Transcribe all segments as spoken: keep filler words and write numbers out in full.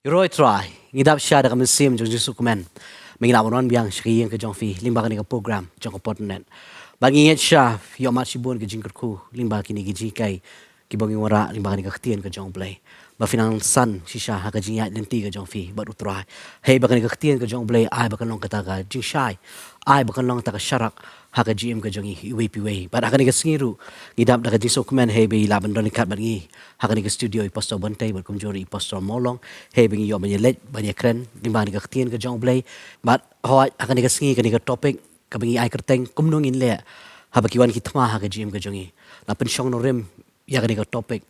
Roi Trai, ngi dap sha da ka mynsiem jong Jisu Kmen. Ba ngi la wan biang sha ka ïing ka jong phi lyngba kane ka program jong ka Podnet. Ba ngi ngeit sha ïoh mad shibun ka jingkyrkhu lyngba kine ki jinghikai kiba ngi wanrah lyngba kane ka ktien ka jong U Blei. Ba phin nang san shisha ha ka jingïaid lynti ka jong phi bad U Trai. Hei ba kane ka ktien ka jong U Blei ai ba kan long kata ka jingshai, ai ba kan long kata ka sharak ha ka jingim ka jong ngi iwei pa iwei. Bad ha kane ka sngi ruh ngi dap da ka jingsngewkmen hei ba i lah ban don ryngkat bad ngi ha kane ka studio i Pastor Bantei bad kumjuh ruh i Pastor Mawlong, hei ba ngi ïoh ban ïaleit ban ïakren lyngba kane ka ktien ka jong U Blei. Bad hooid ha kane ka sngi kane ka topic kaba ngi ai kyrteng kumno ngin leh haba ki wan ki thma ha ka jingim ka jong ngi. La pynshong nongrim ïa kane ka topic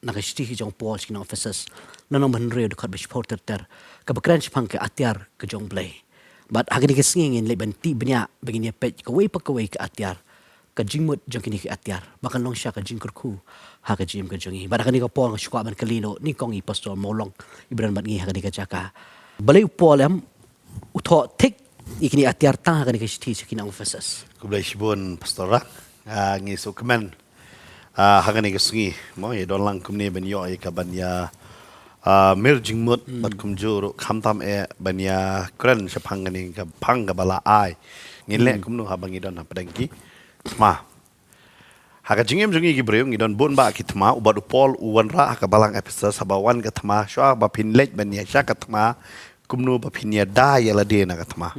na ka shithi jong u Paul sha ki nong Ephesus, lynnong ba hynriew, dkhot ba shiphew ter ter, kaba kren shaphang ka atiar ka jong U Blei. Bad ha kane ka sngi ngin leit ban tip bniah ba ngin ïa peit kawei pa kawei ka atiar, ka jingmut jong kine ki atiar ba kan long sha ka jingkyrkhu ha ka jingim ka jong ngi. Bad ha kane ka por nga shu kwah ban kylli noh nyngkong i Pastor Mawlong iba don bad ngi ha kane ka jaka. Balei u Paul em u thoh thik ïa kine ki atiar tang ha kane ka shithi sha ki nong Ephesus? Khublei shibun Pastor Rang. Ah, ngi sngewkmen. Ah, ha kane ka sngi mo ïa don lang kumne ban ïoh ïa ka ban ïa, ah, mir jingmut bad kumjuh ruh khamtam eh ban ïa kren shaphang kane ka phang kaba la ai. Ngin leh kumno haba ngi don hapdeng ki thma. Ha ka jingim jong ngi ki briew ngi don bun bah ki thma, u bad u Paul u wanrah ha ka balang Ephesus haba wan ka thma shuwa ba phin leit ban ïa sha ka thma kumno ba phin ïada ïa lade na ka thma.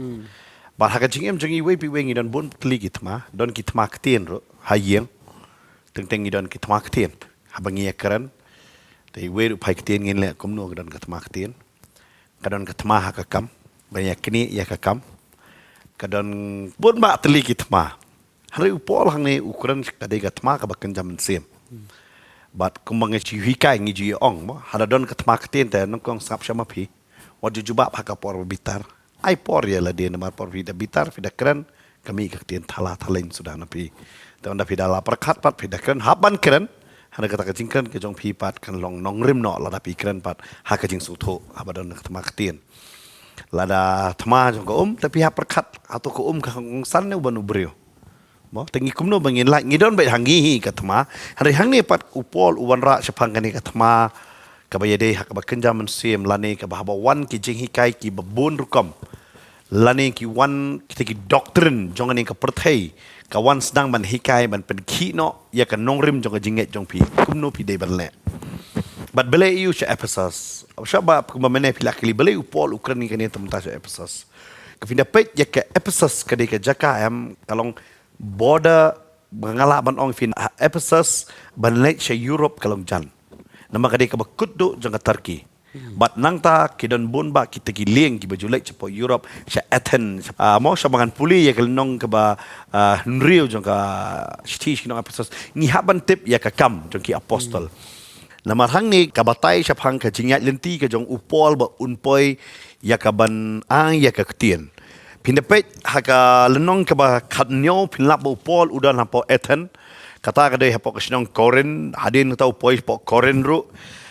Bad ha ka jingim jong ngi iwei pa iwei ngi don bun tylli ki thma, don ki thma ktien ruh ha ïing. Teng teng ngi don ki thma ktien haba ngi ïa kren. Te iwei ruh phai ktien ngin leh kumno ka don ka thma ktien. Ka don ka thma ha ka kam, ban ïa knieh ïa ka kam. Ka don bun bah tylli ki thma. Hynrei u Paul hangne u kren ka dei ka thma kaba kynja mynsiem. Bad kumba ngi ju hikai ngi ju ïa ong mo, haba don ka thma ktien te nyngkong sngap sha ma phi. Wat ju jubab ha ka por ba bitar. Ai por ïa lade namar por phi da bitar phi da kren, ka mih ka ktien thala thaleng suda na phi. Te ynda phi da la pyrkhat pat phi da kren, hap ban kren. Hynrei kata ka jingkren ka jong phi pat kan long nongrim noh lada phi kren pat ha ka jingsngewthuh haba don ka thma ktien. Lada thma jong ka um te phi hap pyrkhat hato ka um ka kongsan ne u ban u briew. Mo, te ngi kumno ba ngin lait, ngi don beit ha ngi hi ka thma. Hynrei hangne pat u Paul u wanrah shaphang kane ka thma kaba ïadei ha kaba kynja mynsiem lane kaba haba wan ki jinghikai kiba bun rukom. Lane ki wan kita ki doctrine jong kane ka pyrthei ka wan sdang ban hikai ban pynkhih noh ïa ka nongrim jong ka jingngeit jong phi. Kumno phi dei ban leh. Bad balei ïa u sha Ephesus. Sha ba kumba mynne phi la kylli balei u Paul u kren ïa kane te mynta sha Ephesus. Ka phin da peit ïa ka Ephesus ka dei ka jaka em ka long border ba nga lah ban ong phin ha Ephesus ban leit sha Europe ka long jan. Namar ka dei kaba kut duh jong ka Turkey. Bad nangta ki don bun bah kita ki lieng kiba ju leit shapoh Europe sha Athens. Ah, mo sha ba ngan pule ïa ka lynnong kaba, ah, hynriew jong ka shithi sha ki nong Ephesus. Ngi hap ban tip ïa ka kam jong ki apostol. Namar hangne ka batai shaphang ka jingïaid lynti ka jong u Paul ba un poi ïa ka ban ai ïa ka ktien. Phin da peit ha ka lynnong kaba khathynñiew phin lap ba u Paul u don hapoh Athens. Kata ka dei hapoh ka shnong Korin, hadien kata u poi hapoh Korin ruh.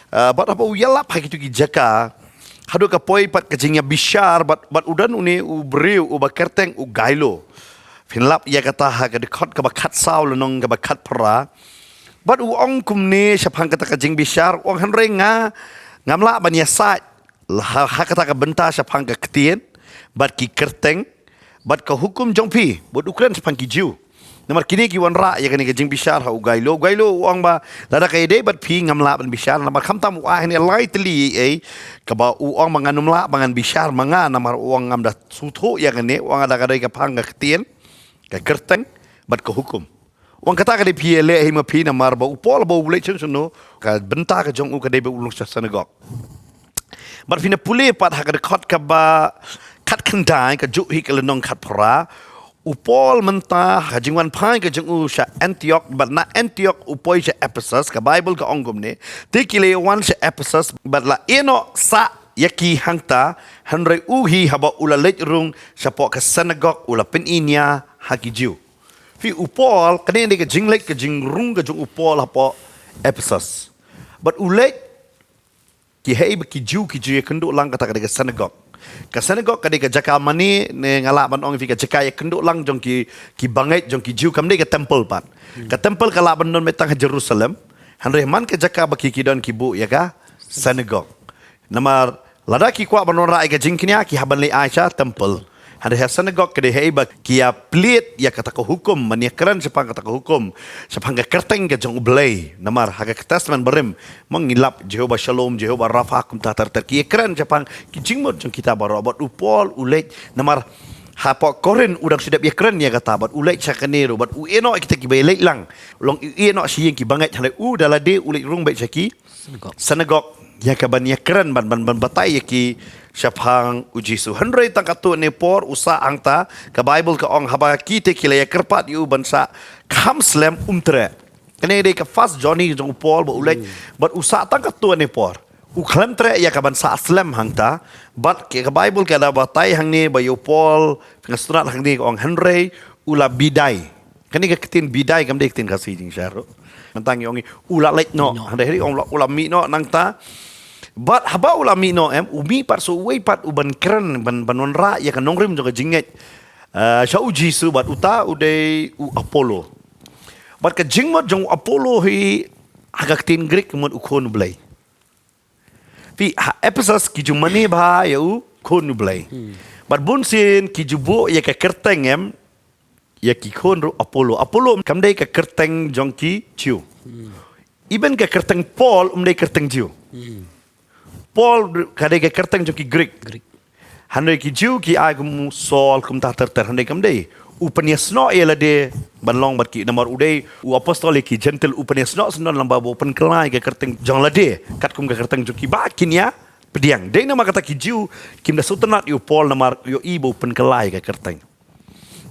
Ah, bad haba u ïalap ha kitu ki jaka. Haduh ka poi pat ka jingïabishar bad, bad u don une u briew uba kyrteng u Gailo. Phin lap ïa kata ha ka dkhot kaba khatsaw lynnong kaba khatphra. Bad u ong kumne shaphang kata ka jingbishar, u ong hynrei nga ngam lah ban ïasaid ha, ha kata ka bynta shaphang ka ktien bad ki kyrteng bad ka hukum jong phi, bad u kren shaphang ki Jiw. Namar kine ki wanrah ïa kane ka jingbishar ha u Gailo. U Gailo u ong ba lada ka ïadei bad phi ngam lah ban bishar, namar khamtam u ai hangne lai tylli ei ei kaba u ong ba ngan ym lah ba ngan bishar ma nga namar u ong ngam da sngewthuh ïa kane, u ong da ka dei ka phang ka ktien, ka kyrteng bad ka hukum. U ong kata ka dei phi ïaleh hi ma phi namar ba u Paul ba u leit shano shano ka bynta ka jong u ka dei ba u long sha synagog. Bad phin da pule pat ha ka dkhot kaba khatkhyndai kajuh hi ka lynnong khatphra. U Paul mynta ha ka jingwan phai ka jong u sha Antioch bad na Antioch u poi sha Ephesus, ka Baibl ka ong kumne. Te ki la wan sha Ephesus bad la ïehnoh sah ïa ki hangta, hynrei u hi haba u la leit rung shapoh ka synagog u la pyni nia ha ki Jiw. Phi u Paul, kane dei ka jingleit ka jingrung ka jong u Paul hapoh Ephesus. Bad u leit ki hei ba ki Jiw ki ju ïakynduh lang kata ka dei ka synagog. Ka synagog ka dei ka jaka mane ne nga lah ban ong phi ka jaka ïakynduh lang jong ki, ki bangeit jong ki Jiw, kam dei ka temple pat. Ka temple ka lah ban don beit tang ha Jerusalem. Hynrei man ka jaka ba ki, ki don ki buh ïa ka synagog. Namar Lada ki kwah ban wanrah ïa ka jingkñia, ki hap ban leit ai sha temple. Hynrei ha synagogue ka dei haei ba ki ïa plied ïa kata ka hukum, ban ïa kren shaphang kata ka hukum, shaphang ka kyrteng ka jong U Blei. Namar ha ka Testament Barim, ma ngi lap Jehovah Shalom, Jehovah Rapha, kumta ter ter. Ki ïa kren shaphang ki jingmut jong kita baroh, bad u Paul u leit, namar hapoh Korinth u dang shu dep ïa kren ïa kata, bad u leit sha kane ruh, bad u ïeh noh ïa kita kiba ïaleit lang. U long u ïeh noh sha ïing ki bangeit, hynrei u da lade u leit rung beit sha ki Synagogue. Synagogue, ïa ka ban ïa kren, ban, ban, ban batai ïa ki shaphang U Jisu. Hynrei tang katto katne por u sah hangta, ka Bible ka ong haba kita ki la ïa kyrpad ïa u ban sah kham slem, um treh. Kane dei ka first journey jong u Paul ba u leit, bad u sah tang katto katne por. U khlem treh ïa ka ban sah slem hangta, bad ka, ka Bible ka da batai hangne ba ïa u Paul, pynshai hangne ka ong hynrei u la bidai. Kane ka ktien bidai kam dei ktien Khasi jingshisha ruh. Mynta ngi ong u la leit noh. Hynrei hi ong u la, u la mih noh nangta. Bad haba u la mih noh em, u mih pat shuh uwei pat u ban kren, ban, ban wanrah ïa ka nongrim jong ka jingngeit, eh, sha U Jisu, bad uta u dei u Apollo. Bad ka jingmut jong u Apollo hi ha ka ktien Greek ka mut u khun U Blei. Phi, ha Ephesus ki ju mane bha ïa u khun U Blei. Bad bunsien ki ju buh ïa ka kyrteng em, ïa ki khun ruh Apollo. Apollo kam dei ka kyrteng jong ki Jiw. Even ka kyrteng Paul um dei kyrteng Jiw. Paul ka dei ka kyrteng jong ki Greek. Greek. Hynrei ki Jiw ki ai kum u Saul, kumta ter ter, hynrei kam dei. U pynïasnoh ïa lade ban long bad ki, namar u dei u apostol ïa ki Jentil, u pynïasnoh sngewdon lang ba u pynkylla ïa ka kyrteng jong lade, katkum ka kyrteng jong ki ba kin ïa pdiang. Dei namar kata ki Jiw kim da sngewtynnad ïa u Paul namar ïohi ba u pynkylla ïa ka kyrteng.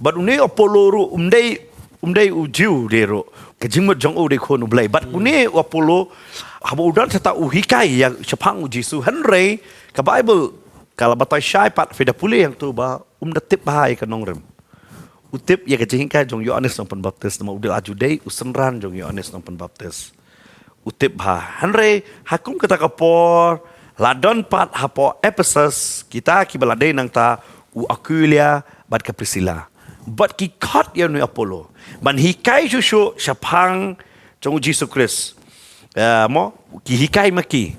Bad une u Apollo ruh um dei, um dei u Jiw de ruh. Ka jingmut jong u dei khun U Blei. Bad une u Apollo, haba u don shata u hikai ïa shaphang U Jisu, hynrei ka Bible ka la batai shai pat, phi da pule hangto ba um da tip bha ïa ka nongrim. U tip ïa ka jinghikai jong u Ïoannis Nongpynbaptis, namar u dei la ju dei u synran jong u Ïoannis Nongpynbaptis. U tip bha. Hynrei ha kum kata ka por, la don pat hapoh Ephesus kita kiba la dei nangta, u Aquila bad ka Priscilla. Bad ki khot ïa une u Apollo ban hikai shuh shuh shaphang jong u Jisu Khrist. Eh, mo, ki hikai ma ki.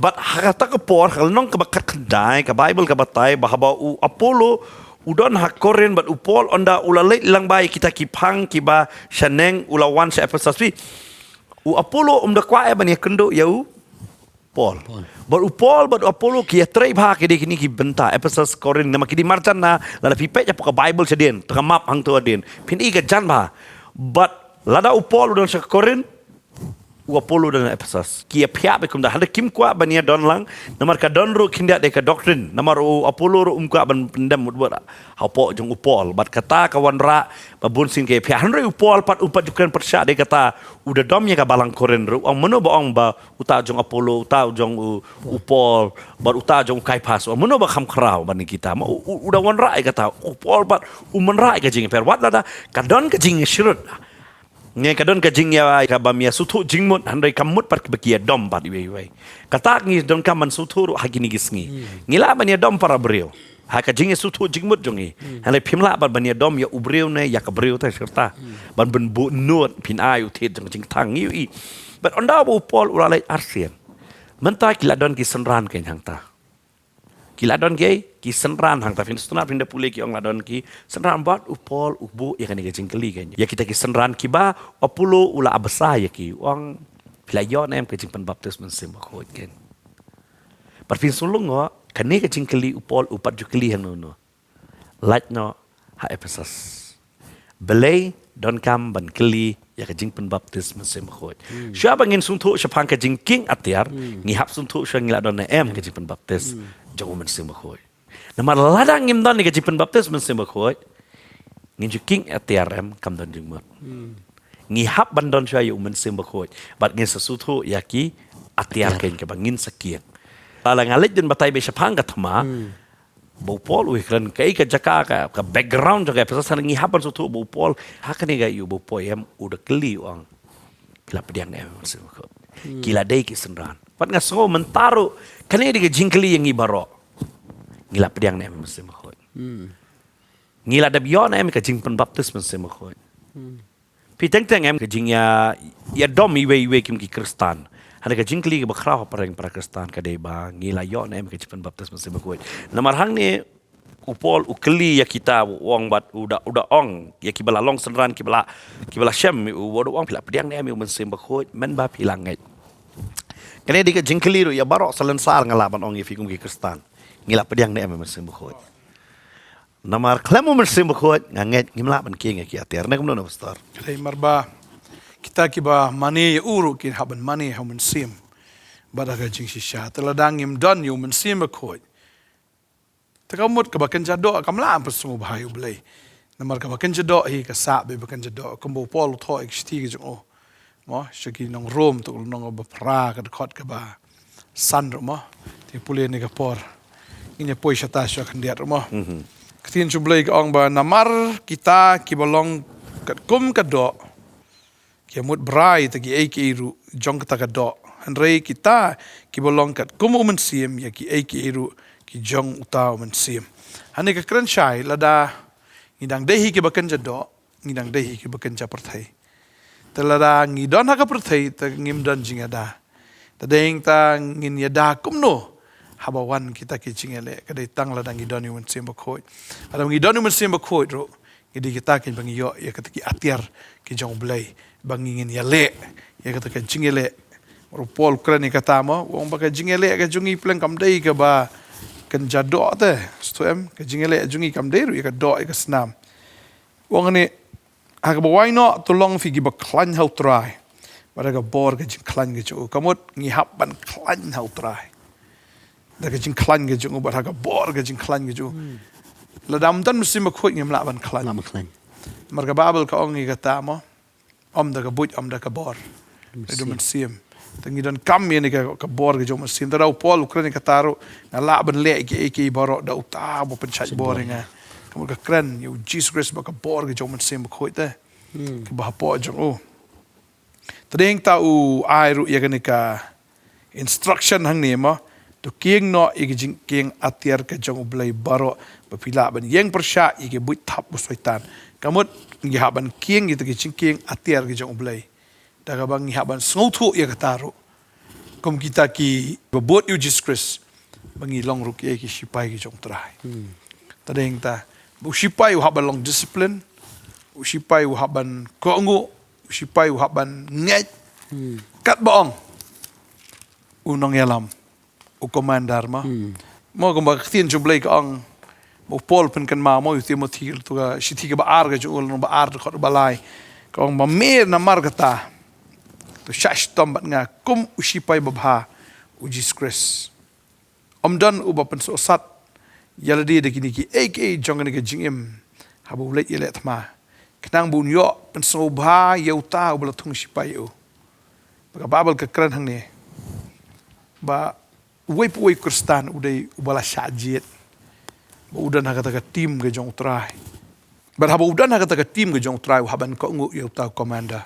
Bad ha kata ka por, ha ka lynnong kaba khatkhyndai, ka Bible ka batai ba haba u Apollo u don ha Korinth bad u Paul ynda u la leit lyngba ïa kita ki phang kiba shaneng, u la wan sha Ephesus. Phi, u Apollo um da kwah ban ïakynduh ïa u Paul. Paul. Bad u Paul bad u Apollo ki ïatrei bha, ki dei kine ki bynta, Ephesus, Korinth, namar ki dei marjan na, lada phi peit hapoh ka Bible shadien, tang ka map hangto hadien, phin i ka jan bha. Bad lada u Paul u don sha Korinth, u Apollo u don Ephesus. Ki ïaphiah beit kumta, hynrei kim kwah ban ïadon lang, namar ka don ruh khyndiat ïa ka doctrine, namar u Apollo ruh um kwah ban pyndem mutbor hapoh jong u Paul. Bad kata ka wanrah ba bunsien ka ïaphiah. Hynrei u Paul pat um pat ju kren pyrshah, dei kata u da dom ïa ka balang Korinth ruh, ong mano ba ong ba uta jong Apollo, uta jong u, u Paul, bad uta jong u Kaiphas, ong mano ba kham khraw ban ïa kita. Ma u, u, u da wanrah ïa kata, u Paul pat um wanrah ïa ka jingïapher. Wat lada ka don ka jingïasyrut, ne ka don ka jingïa, kaba ym ïa sngewthuh jingmut, hynrei kam mut pat ba ki ïadom pat iwei iwei. Kata ngi donkam ban sngewthuh ruh ha kine ki sngi. Ngi lah ban ïadom para briew ha ka jingïasngewthuh jingmut jong ngi. Hynrei phim lah pat ban ïadom ïa u briew ne ïa ka briew te shirta. Ban pynbun nud, phin ai u thied jong ka jingthang, ngi ïohi. Bad ynda ba u Paul u la leit arsien, mynta ki la don ki synran keiñ hangta. Ki la don ki, ki synran hangta, phin sngewtynnad, phin da pule ki ong la don ki synran bad u Paul u buh ïa kane ka jingkylli keiñ. Ïa kita ki synran kiba u Apollo u la ap bsa ïa ki, u ong phi la ïoh ne em ka jingpynbaptis Mynsiem Bakhuid keiñ. Bad phin sngewlyngngoh, kane ka jingkylli u Paul u pat ju kylli hangno hangno. Lait noh ha Ephesus. Balei donkam ban kylli ïa ka jingpynbaptis Mynsiem Bakhuid? Shuwa ba ngin sngewthuh shaphang ka jingkieng atiar, ngi hap sngewthuh shuwa ngi la don ne em ka jingpynbaptis jong u Mynsiem Bakhuid. Namar lada ngim don ïa ka jingpynbaptis Mynsiem Bakhuid, ngin ju kieng atiar em, kam don jingmut. Ngi hap ban don shuwa ïa u Mynsiem Bakhuid bad ngin sa sngewthuh ïa ki atiar keiñ kaba ngin sa kieng. Lada nga leit dien batai beit shaphang ka thma, ba u Paul u ïakren kaei ka jaka, ka, ka background jong ka Ephesus, ngi hap ban sngewthuh ba u Paul, ha kane ka ïa u ba u Paul em u da kylli u ong, phi la pdiang ne em Mynsiem Bakhuid? Ki la dei ki synran. Bad nga sngew mynta ruh kane dei ka jingkylli ïa ngi baroh. Ngi la pdiang ne em Mynsiem Bakhuid? Ngi la dep ïoh ne em ka jingpynbaptis Mynsiem Bakhuid? Phi teng teng em ka jingïa, ïadom iwei iwei kum ki Khristan. Hangne ka jingkylli kaba khraw ha pyrshah para Khristan ka dei ba ngi la ïoh ne em ka jingpynbaptis Mynsiem Bakhuid. Namar hangne u Paul u kylli ïa kita, u ong bad u da, u da ong ïa kiba la long synran, kiba la, kiba la shem ïa u, u da ong, phi la pdiang ne em ïa u Mynsiem Bakhuid mynba phi la ngeit? Kane dei ka jingkylli ruh ïa baroh salonsar, nga lah ban ong ïa phi kum ki Khristan. Ngi la pdiang ne em ïa u Mynsiem Bakhuid? Namar khlem u Mynsiem Bakhuid nga ngeit ngim lah ban kieng ïa ki atiar. Ne kumno, Pastor? Ka dei namar ba kita kiba mane ïa u ruh ki hap ban mane ha u Mynsiem bad ha ka jingshisha. Te lada ngim don ïa u Mynsiem Bakhuid, te ka mut kaba kynja doh kam lah ban pynsngewbha ïa u Blei. Namar kaba kynja doh hi ka sah bad ba kynja doh, kumba u Paul u thoh ïa ka shithi ka jong u, mo, sha ki nong Rom, to nong ba phra, ka dkhot kaba san ruh, mo. Te pule ne ka por ngin ïa poi shata sha khyndiat ruh, mo. Mhm. Ka ktien jong u Blei ka ong ba namar kita kiba long katkum ka doh ki mut brai ïa kiei kiei ruh jong kata ka doh, hynrei kita kiba long katkum u Mynsiem ïa kiei kiei ruh ki jong uta u Mynsiem. Hangne ka kren shai lada ngi dang dei hi kiba kynja doh, ngi dang dei hi kiba kynja pyrthei. Te lada ngi don ha ka pyrthei te ngim don jingïada. Te dei ta ngin ïada kumno haba wan kita ki jingïaleh? Ka dei tang lada ngi don ïa u Mynsiem Bakhuid. Lada ngi don ïa u Mynsiem Bakhuid ruh, ngi dei kita kiba ngi ïoh ïa kata ki atiar ki jong u Blei ba ngin ïaleh ïa kata ka jingïaleh. Ruh u Paul u kren ïa kata, mo, u ong ba ka jingïaleh ka jong ngi pleng kam dei kaba kynja doh te. Sngewthuh em, ka jingïaleh jong ngi kam dei ruh ïa ka doh ïa ka snam. U ong ne, ha kaba wai noh to long phi kiba khlaiñ ha u Trai bad ha ka bor ka jingkhlaiñ ka jong u. Ka mut ngi hap ban khlaiñ ha u Trai da ka jingkhlaiñ ka jong u bad ha ka bor ka jingkhlaiñ ka jong u. Hmm. Lada ym don Mynsiem Bakhuid ngim lah ban khlaiñ. Lah ban khlaiñ. Namar ka Baibl ka ong ïa kata, mo, ym da ka buit, ym da ka bor. Mynsiem. Da u Mynsiem. Te ngi donkam ïa kane ka, ka bor ka jong u Mynsiem. Te da u Paul u kren ïa kata ruh, nga lah ban leh kiei kiei baroh da uta uba pynshait bor ïa nga. Ka mut ka kren ïa u Jisu Khrist bad ka bor ka jong u Mynsiem Bakhuid te. Hmm. Kaba hapoh jong u. Te dei ta u ai ruh ïa kane ka instruction hangne, mo, to kieng noh ïa ka jingkieng atiar ka jong u Blei baroh, ba phi lah ban ïeng pyrshah ïa ki buit thap u Soitan. Ka mut ngi hap ban kieng ïa ka jingkieng atiar ka jong u Blei da kaba ngi hap ban sngewthuh ïa kata ruh, kum kita kiba bud ïa u Jisu Khrist, ba ngi long ruh ki, ki shipai ki jong u Trai. Hmm. Te dei ta u shipai u hap ban long discipline, u shipai u hap ban kohnguh, u shipai u hap ban ngeit. Hmm. Katba ong u nongïalam, u commander, mo. Hmm. Mo, kumba ka ktien jong u Blei ka ong, ba u Paul u pynkynmaw, mo, ïa u Timothi, to ka shithi kaba ar ka jong u, lynnong ba ar, dkhot ba lai. Ka ong ba me namar kata to shah shitom bad nga kum u shipai babha u Jisu Khrist. Ym don uba pynsohsat ïa lade da kine kiei kiei jong kane ka jingim haba u leit ïaleh thma, khnang ba un ïoh pynsngewbha ïa uta uba la thung shipai ïa u. Ba ka Baibl ka kren hangne ba uwei pa uwei u Khristan u dei uba la shah jied, ba u don ha kata ka team ka jong u Trai. Bad haba u don ha kata ka team ka jong u Trai, u hap ban kohnguh ïa uta u commander.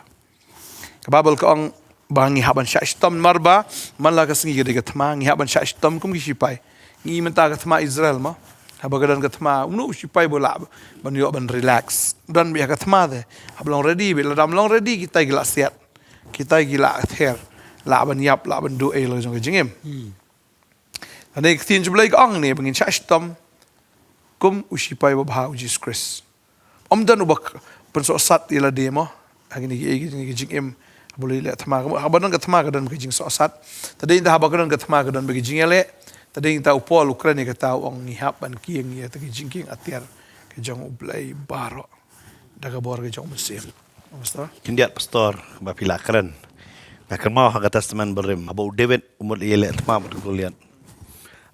Ka Baibl ka ong ba ngi hap ban shah shitom namar ba man la ka sngi ka dei ka thma, ngi hap ban shah shitom kum ki shipai. Ngi mynta ka thma Israel, mo, haba ka don ka thma, uno u shipai ba lah ban ïoh ban relax? Don beit ha ka thma te, hap long ready beit. Lada ym long ready kita ki la siat, kita ki la ther, lah ban ïap, lah ban duh ei la jong ka jingim. Hmm. Hangne ka ktien jong u Blei ka ong ne ba ngin shah shitom kum u shipai babha u Jisu Khrist. Ym don uba k-, pynsohsat ïa lade, mo, ha kine ki, kine ki jingim. Haba u leit ïaleh thma, ka mut haba don ka thma ka don ka jingsohsat. Te dei ta haba ka don ka thma ka don bad ka jingïaleh. Te dei ta u Paul u kren ïa kata, u ong ngi hap ban kieng ïa kata ka jingkieng atiar ka jong u Blei baroh da ka bor ka jong u Mynsiem. Pastor? Khyndiat, Pastor, ba phi la kren. Nga kynmaw ha ka Testament Barim, haba u David u mut ïaleh thma bad u Goliath,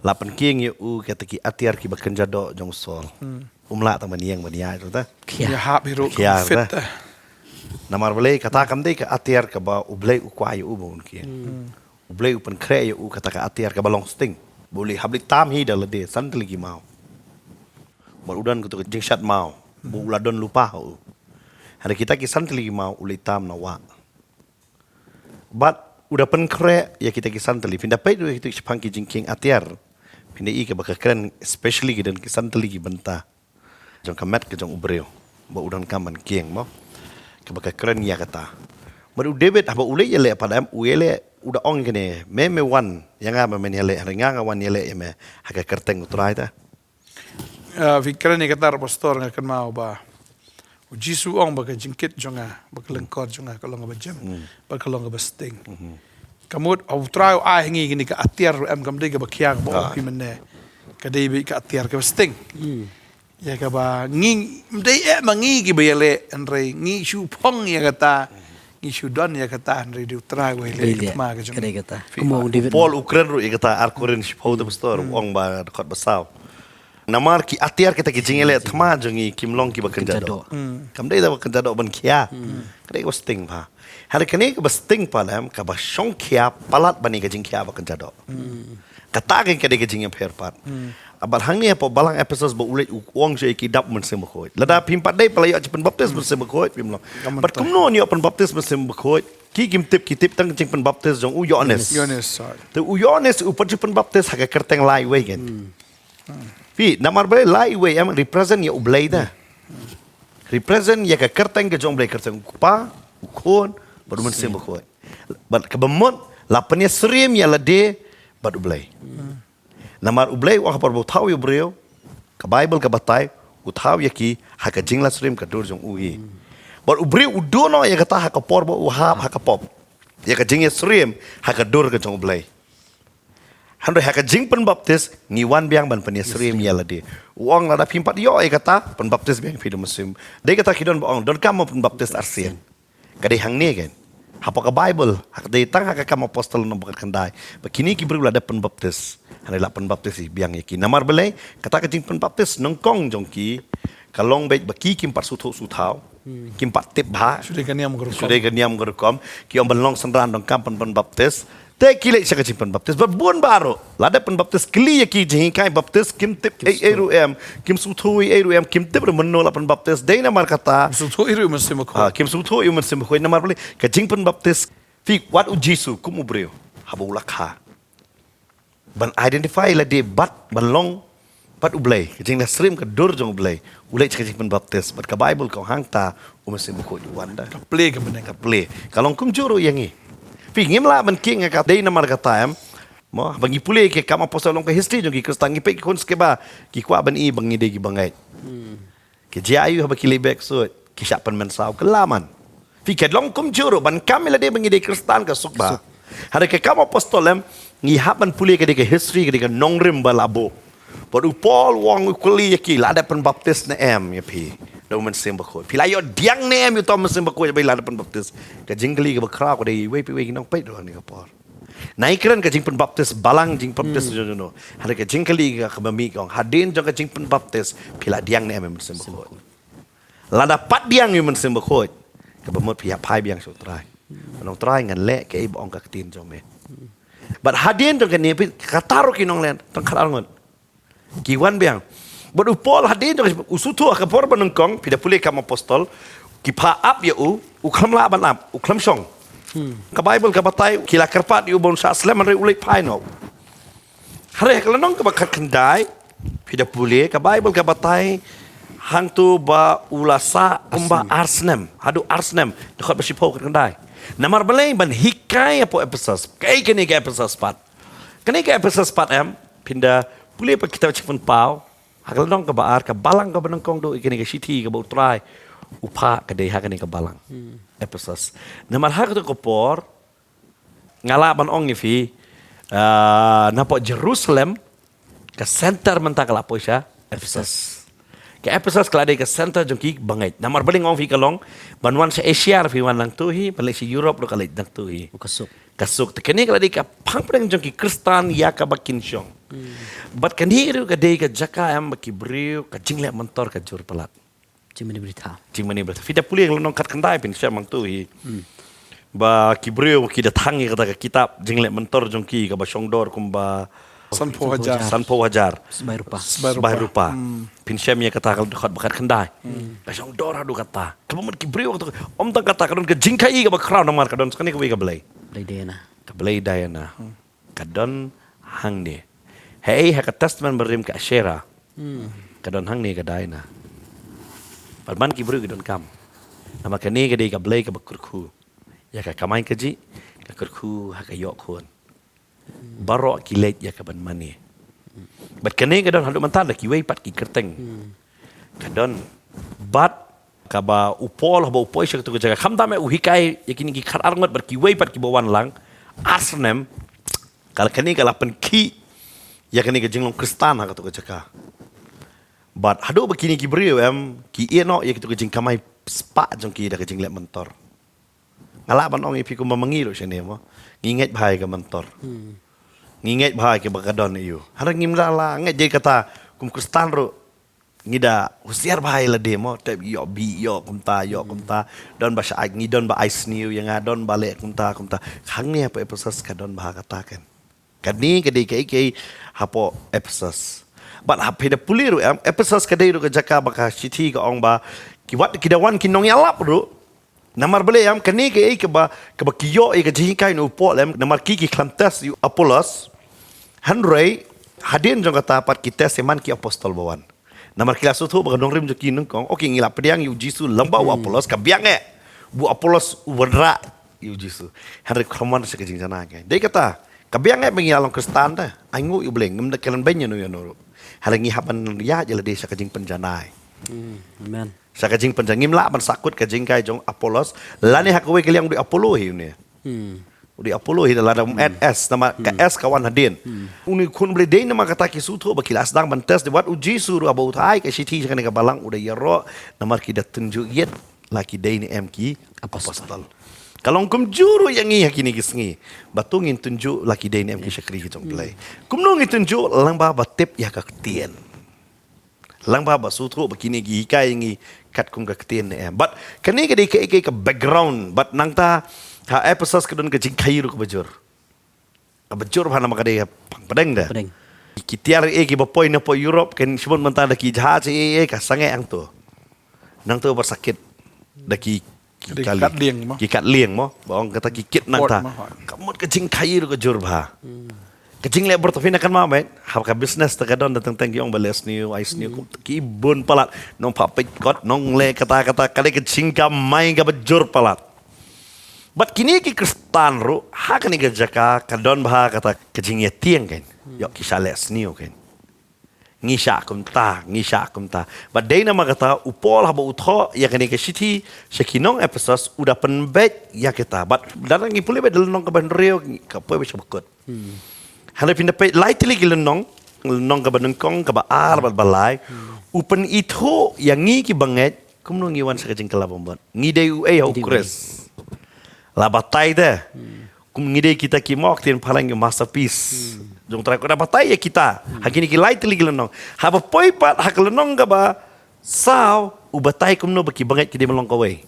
la pynkieng ïa u kata ki atiar kiba kynja doh jong u Saul. Hmm. Um lah tang ban ïeng ban ïaid ruh te. Ïa hap hi ruh, khiar, kum fit te. Namar balei? Kata kam dei ka atiar kaba u Blei u kwah ïa u ba un kieng. Hmm. U Blei u pynkhreh ïa u kata ka atiar kaba long sting, ba u leit, hap leit tam hi da lade san tylli ki maw. Bad u don kato ka jingshad maw ba u la don lypa ha u. Hynrei kita ki san tylli ki maw u leit tam na wah. Bad u da pynkhreh ïa kita ki san tylli. Phin da peit ruh ïa kita ki shaphang ki jingkieng atiar, phin da i kaba ka kren especially ki don ki san tylli ki bynta jong ka met ka jong u briew ba u donkam ban kieng, mo, kaba ka kren ïa kata. Bad u David haba u leit ïaleh pat em, u ïaleh U da ong kane, me me wan ïa nga ba men ïaleh, hynrei nga nga wan ïaleh ïa me ha ka kyrteng U Trai te. Ah, phi kren ïa kata, Pastor, nga kynmaw ba U Jisu u ong ba ka jingkit jong nga, ba ka lyngkor jong nga ka long kaba jem, ba ka long kaba sting. Ka mut U Trai u ai ha ngi kane ka atiar ruh em, kam dei kaba khia ba u phi mynne. Ka dei beit ka atiar kaba sting. Ïa kaba ngi, ym dei eh ma ngi kiba ïaleh, hynrei ngi shu phong ïa kata, ngi shu don ïa kata, hynrei dei U Trai uba ïaleh ïa ka thma ka jong ngi. Kumba u David Paul u kren ruh ïa kata, Ar Korinth shiphew, te Pastor, u ong ba dkhot ba saw. Namar ki atiar kita ki jingïaleh thma jong ngi kim long kiba kynja doh. Kam dei da ba kynja doh ban khia. Ka dei kaba sting pat. Hynrei kane kaba sting pat em, kaba shong khia palat ban ïa ka jingkhia ba kynja doh. Kata ka dei ka jingïapher pat. Bad hangne hapoh balang Ephesus ba u leit u ong sha ki, dap Mynsiem Bakhuid. Lada phim pat dei pat la ïoh jingpynbaptis Mynsiem Bakhuid, phim long. Bad kumno ïoh pynbaptis Mynsiem Bakhuid? Ki kim tip, ki tip tang jingpynbaptis jong u Ïoannis. Ïoannis, sorry. Te u Ïoannis u pat ju pynbaptis ha ka kyrteng lai wei kan. Phi, namar balei lai wei em? Represent ïa U Blei da. Represent ïa ka kyrteng ka jong U Blei, kyrteng U Kpa, U Khun, bad U Mynsiem Bakhuid. Bad kaba mut la pynïasyriem ïa lade bad U Blei. Namar U Blei u ong ha ka por ba u thaw ïa u briew, ka Baibl ka batai, u thaw ïa ki ha ka jingïasyriem ka dur jong u hi. Bad u briew u duh noh ïa kata ha ka por ba u hap ha ka pop. Ïa ka jingïasyriem ha ka dur ka jong U Blei. Hynrei ha ka jingpynbaptis ngi wan biang ban pynïasyriem ïa lade. U ong lada phim pat ïoh ïa kata, pynbaptis biang phi da U Mynsiem. Dei kata ki don ba ong, donkam mo pynbaptis arsien? Ka dei hangne kan. Hapoh ka Baibl, ha ka dei tang ha ka Kam Apostol lynnong ba khatkhyndai. Ba kine ki briew la dep pynbaptis. Hynrei la pynbaptis biang ïa ki. Namar balei, kata ka jingpynbaptis nyngkong jong ki ka long beit ba ki kim pat sngewthuh sngewthaw. Kim pat tip bha. Shu dei ka niam ka rukom. Shu dei ka niam ka rukom. Ki ong ban long synran donkam ban pynbaptis. Te ki leit sha ka jingpynbaptis. Bad bun baroh, la dep pynbaptis, kylli ïa ki jinghikai baptis, kim tip ei ei ruh em, kim sngewthuh ei ei ruh em, kim tip ruh mynno la pynbaptis. Dei namar kata. Kim sngewthuh ei ruh em, Mynsiem Bakhuid. Ah, kim sngewthuh ei ruh em, Mynsiem Bakhuid. Namar balei, ka jingpynbaptis. Phi, wat U Jisu kum u briew haba u la kha ban identify lade bad ban long bad U Blei, ka jingïasyriem ka dur jong U Blei, u leit sha ka jingpynbaptis. Bad ka Baibl ka ong hangta U Mynsiem Bakhuid u wan da. Ka plie ka bneng. Ka plie. Ka long kumjuh ruh ïa ngi. Phi, ngim lah ban khih ïa ka dei namar kata em. Mo, haba ngi pule ki Kam Apostol, long ka history jong ki Khristan, ngi peit ki khun skeba, ki kwah ban i ba ngi dei ki bangeit. Ki jia aïu haba ki leit beh ksuid? Ki shah pynmynsaw, kylla man. Phi, ka long kumjuh ruh, ban kam ïa lade ba ngi dei Khristan ka suk bha. Hynrei ka Kam Apostol em, ngi hap ban pule ka dei ka history, ka dei ka nongrim ba la buh. Bad u Paul u ong, u kylli ïa ki, la dep pynbaptis ne em ïa phi da U Mynsiem Bakhuid? Phi la ïoh pdiang ne em ïa uta U Mynsiem Bakhuid ba la dep pynbaptis? Ka jingkylli kaba khraw ka dei iwei pa iwei ki nongpeit ruh ha kane ka por. Ngi kren ka jingpynbaptis, balang jingpynbaptis jong juno. Hynrei ka jingkylli ka, kaba mih ka ong, hadien jong ka jingpynbaptis, phi la pdiang ne em ïa U Mynsiem Bakhuid? Lada pat pdiang ïa U Mynsiem Bakhuid, kaba mut phi hap phai biang sha U Trai. Ong, Trai, ngan leh kaei ba ong ka ktien jong me. Bad hadien jong kane, phi, kata ruh ki nongleh tang khatar ngut. Ki wan biang. Bad u Paul hadien jong u sngewthuh ha ka por ba nyngkong, phi da pule Kam Apostol, ki phah ap ïa u, u khlem lah ban ap, u khlem shong. Ka Baibl ka batai, ki la kyrpad ïa u ban shah slem, hynrei u leit phai noh. Hynrei ha ka lynnong kaba khatkhyndai, phi da pule, ka Baibl ka batai, hangto ba u la sah kumba ar snem, haduh ar snem, dkhot ba shiphew, khatkhyndai. Namar balei? Ban hikai hapoh Ephesus. Kaei kane ka Ephesus pat? Kane ka Ephesus pat em, phin da pule pat kitab Jingpynpaw, ha ka lynnong kaba ar, ka balang kaba nyngkong duh ïa kane ka shithi kaba U Trai u phah ka dei ha kane ka balang Ephesus. Namar ha kato ka por, nga lah ban ong ïa phi, ah, napoh Jerusalem, ka center mynta ka la poi sha Ephesus. Ka Ephesus ka la dei ka center jong ki bangeit. Namar balei nga ong phi ka long, ban wan sha Asia ruh phi wan nangto hi, ban leit sha Europe ruh ka leit nangto hi. Ka suk. Ka suk. Te kane ka la dei ka phang pdeng jong ki Khristan ïa kaba kin shong. Bad kane ruh ka dei ka jaka em ba ki briew, ka jingleh myntor ka jur palat. Jingmane britha. Jingmane britha. Phi da pule ka lynnong khatkhyndai, phin shem hangto hi. Ba ki briew ki da thang ïa kata ka kitab jingleh myntor jong ki kaba shong dor kumba sanphew hajar. Sanphew hajar. Sbai rupa. Sbai rupa. Sbai rupa. Phin shem ïa kata ka dkhot ba khatkhyndai. Ka shong dor haduh katta. Kaba mut ki briew kato, ym tang kata, ka don ka jingkhaii kaba khraw namar ka don sa kane kawei ka blei. Blei Diana. Ka blei Diana. Ka don hangne. Hei, ha ka Testament Barim ka Asherah. Ka don hangne ka Diana. Bad man ki briew ki donkam. Namar kane ka dei ka blei kaba kyrkhu ïa ka kamai kajih, ka kyrkhu ha ka ïoh khun. Baroh ki leit ïa ka ban mane. Bad kane ka don haduh mynta da kiwei pat ki kyrteng. Ka don bad kaba u Paul haba u poi sha katu ka jaka, khamtam eh u hikai ïa kine ki khatar ngut bad kiwei pat kiba wan lang ar snem. Ka la kane ka la pynkhih ïa kane ka jinglong Khristan ha katu ka jaka. Bad haduh ba kine ki briew em ki ïeh noh ïa katu ka jingkamai spah jong ki da ka jingleh myntor. Nga lah ban ong ïa phi kumba ma ngi ruh shane mo, ngi ngeit bha ïa ka myntor. Ngi ngeit bha ïa kaba ka don ïa u. Hynrei ngim lah lah ngeit, dei kata kum Khristan ruh ngi da husiar bha ïa lade mo, te ïoh bi ïoh kumta ïoh kumta. Don ba shah ai, ngi don ba ai sniew ïa nga, don ba leh kumta kumta. Hangne hapoh Ephesus ka don bha kata kan. Kane ka dei kaei kaei hapoh Ephesus. Bad haba phi da pule ruh em, Ephesus ka dei ruh ka jaka ba ka shithi ka ong ba ki wat ki da wan ki nongïalap ruh. Namar balei em, kane kaei kaba, kaba ki ïoh ïa ka jinghikai na u Paul em, namar ki ki khlem test ïa u Apollos. Hynrei hadien jong kata pat ki test ïa man ki apostol ba wan. Namar ki la sngewthuh ba ka nongrim jong ki nyngkong. Okay, ngi la pdiang ïa u Jisu lyngba u Apollos, ka biang eh ba u Apollos u wanrah ïa u Jisu. Hynrei khlem wan sha ka jingjanai ka. Dei kata, ka biang eh ba ngi la long Khristan te. Ai nguh ïa u Blei, ngim da kren beiñ ïa no ïa no ruh. Hynrei ngi hap ban ïaid ïa lade sha ka jingpynjanai. Amen. Sha ka jingpynjanai, ngim lah ban sahkut ka jinghikai jong u Apollos. Lane ha kawei ka liang u dei Apollo hi une. U dei Apollo hi, da lada um add S, namar ka S ka wan hadien. Une u khun u Blei, dei namar kata ki sngewthuh ba ki la sdang ban test, dei wat u Jisu ruh haba u thait ka shithi sha kane ka balang u da ïaroh, namar ki da tynjuh ïit la ki dei ne em ki apostol. Ka long kumjuh ruh ïa ngi ha kine ki sngi, ba to ngin tynjuh la ki dei ne em ki shakri ki jong u Blei. Kumno ngin tynjuh? Lyngba ba tip ïa ka ktien. Lyngba ba sngewthuh ba kine ki hikai ïa ngi katkum ka ktien ne em. Bad kane ka dei kaei kaei ka background. Bad nangta ha Ephesus ka don ka jingkhaii ruh kaba jur. Kaba jur bha namar ka dei ka pang pdeng de. Pdeng. Ki tiar ei ei kiba poi na poi Europe, kan shibun mynta da ki jahaj ei ei ka sangeh hangto. Nangto ba sakit da ki ki Dei kali. Kat Lieng mo. Ki Kat Lieng mo. Ba ong kata ki kit nangta. Port mo. Ka mut ka jingkhaii ruh ka jur bha. Ka jingleh bor to phi na kan ma met. Ha ka business te ka don da teng teng ki ong ba leh sniew, ai sniew, ki bun palat. Nongphah peit kot, nongleh kata kata, ka dei ka jingkamai kaba jur palat. Bad kine ki Khristan ruh ha kane ka jaka ka don bha kata ka jingïatieng kan. Ïoh ki shah leh sniew kan. Ngi shah kumta, ngi shah kumta. Bad dei namar kata u Paul haba u thoh ïa kane ka shithi sha ki nong Ephesus u da pynbeit ïa kita. Bad lada ngi pule beit da lynnong kaba hynriew ka poi beit sha ba kut. Hynrei phin da peit lai tylli ki lynnong, lynnong kaba nyngkong, kaba ar bad ba lai, u pynithuh ïa ngi kiba ngeit kumno ngi wan sha ka jingkylla ba mut. Ngi dei uei ha u Khrist. La batai te. Kum ngi dei kita ki mok tien phareng ki masterpiece jong u Trai, ko da batai ïa kita ha kine ki lai tylli ki lynnong. Haba poi pat ha ka lynnong kaba saw u batai kumno ba ki bangeit ki dei ban long kawei.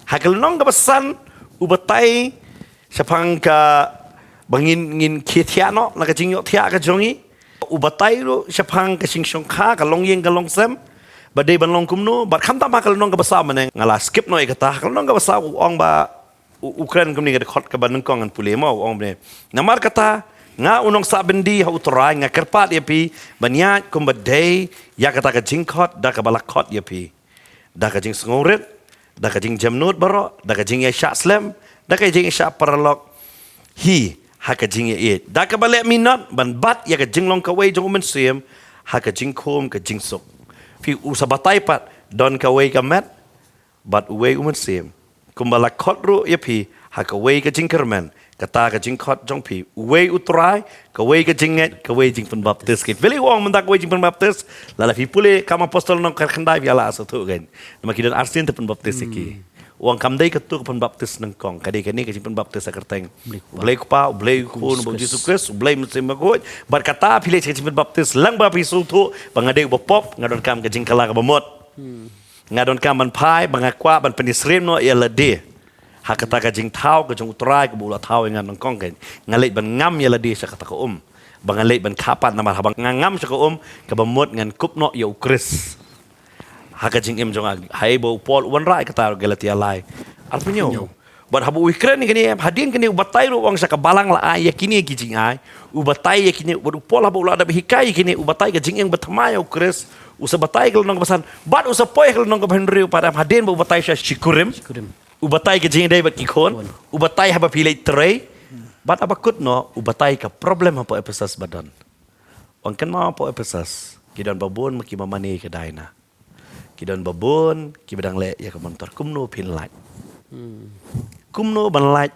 Ha ka lynnong kaba san u batai shaphang kaba ngin, ngin khie thiah noh na ka jingïohthiah ka jong ngi. U batai ruh shaphang ka jingshongkha, ka longïing ka longsem ba dei ban long kumno. Bad khamtam ha ka lynnong kaba saw, mane nga la skip noh ïa kata. Ha ka lynnong kaba saw u ong ba u, u kren kumne, ka dkhot kaba nyngkong ngan pule mo, u ong kumne: Namar kata nga u nongsah byndi ha u Trai nga kyrpad ïa phi ban ïaid kumba dei ïa kata ka jingkhot da kaba la khot ïa phi, da ka jingsngewrit, da ka jingjemnud baroh, da ka jingïaishah slem, da ka jingïaishah paralok hi ha ka jingïaieit, da kaba leh minot ban bat ïa ka jinglong kawei jong u Mynsiem ha ka jingkhum ka jingsuk. Phi, u sa batai pat, don kawei ka met bad uwei u Mynsiem, kumba la khot ruh ïa phi ha kawei ka jingkyrmen, kata ka jingkhot jong phi, uwei u Trai, kawei ka jingngeit, kawei jingpynbaptis. Ki phi lei u ong mynta kawei jingpynbaptis, lada phi pule Kam Apostol lynnong khatkhyndai phi la sngewthuh kan. Namar ki don arsien te pynbaptis ïa ki. U ong kam dei katu ka pynbaptis nyngkong, ka dei kane ka jingpynbaptis ha ka kyrteng U Blei Kpa, U Blei Khun, U Blei Jisu Khrist, U Blei Mynsiem Bakhuid. Bad kata phi leit sha ka jingpynbaptis lyngba phi sngewthuh ba nga dei uba pop, nga donkam ka jingkylla kaba mut. Nga donkam ban phai, ba nga kwah ban pynsyriem noh ïa lade ha kata ka jingthaw ka jong u Trai kaba u la thaw ïa nga nyngkong kan. Nga leit ban ngam ïa lade sha kata ka um, ba nga leit ban kha pat, namar haba nga ngam sha ka um kaba mut ngan kup noh ïa u Khrist ha ka jingim jong nga. Haei ba u Paul u wanrah ïa kata, Galatia lai arphew hynñiew. Bad haba u kren ïa kine, hadien kine u batai ruh u ong sha ka balang la ai ïa kine ki jingai. U batai ïa kine, bad u Paul haba u la dep hikai ïa kine, u batai ka jingim bathymmai ïa u Khrist. U sa batai ha ka lynnong kaba san bad u sa poi ha ka lynnong kaba hynriew pat, hadien ba u batai sha shi kurim. Kurim. U batai ka jingïadei bad ki khun. Khun. U batai haba phi leit trei. Bad haba kut noh, u batai ka problem hapoh Ephesus ba don. Ong kynmaw hapoh Ephesus, ki don babun ma ki ba mane ka Diana. Ki don babun ki ba dang leh ïa ka montor, kumno phin lait. Hmm. Kumno ban lait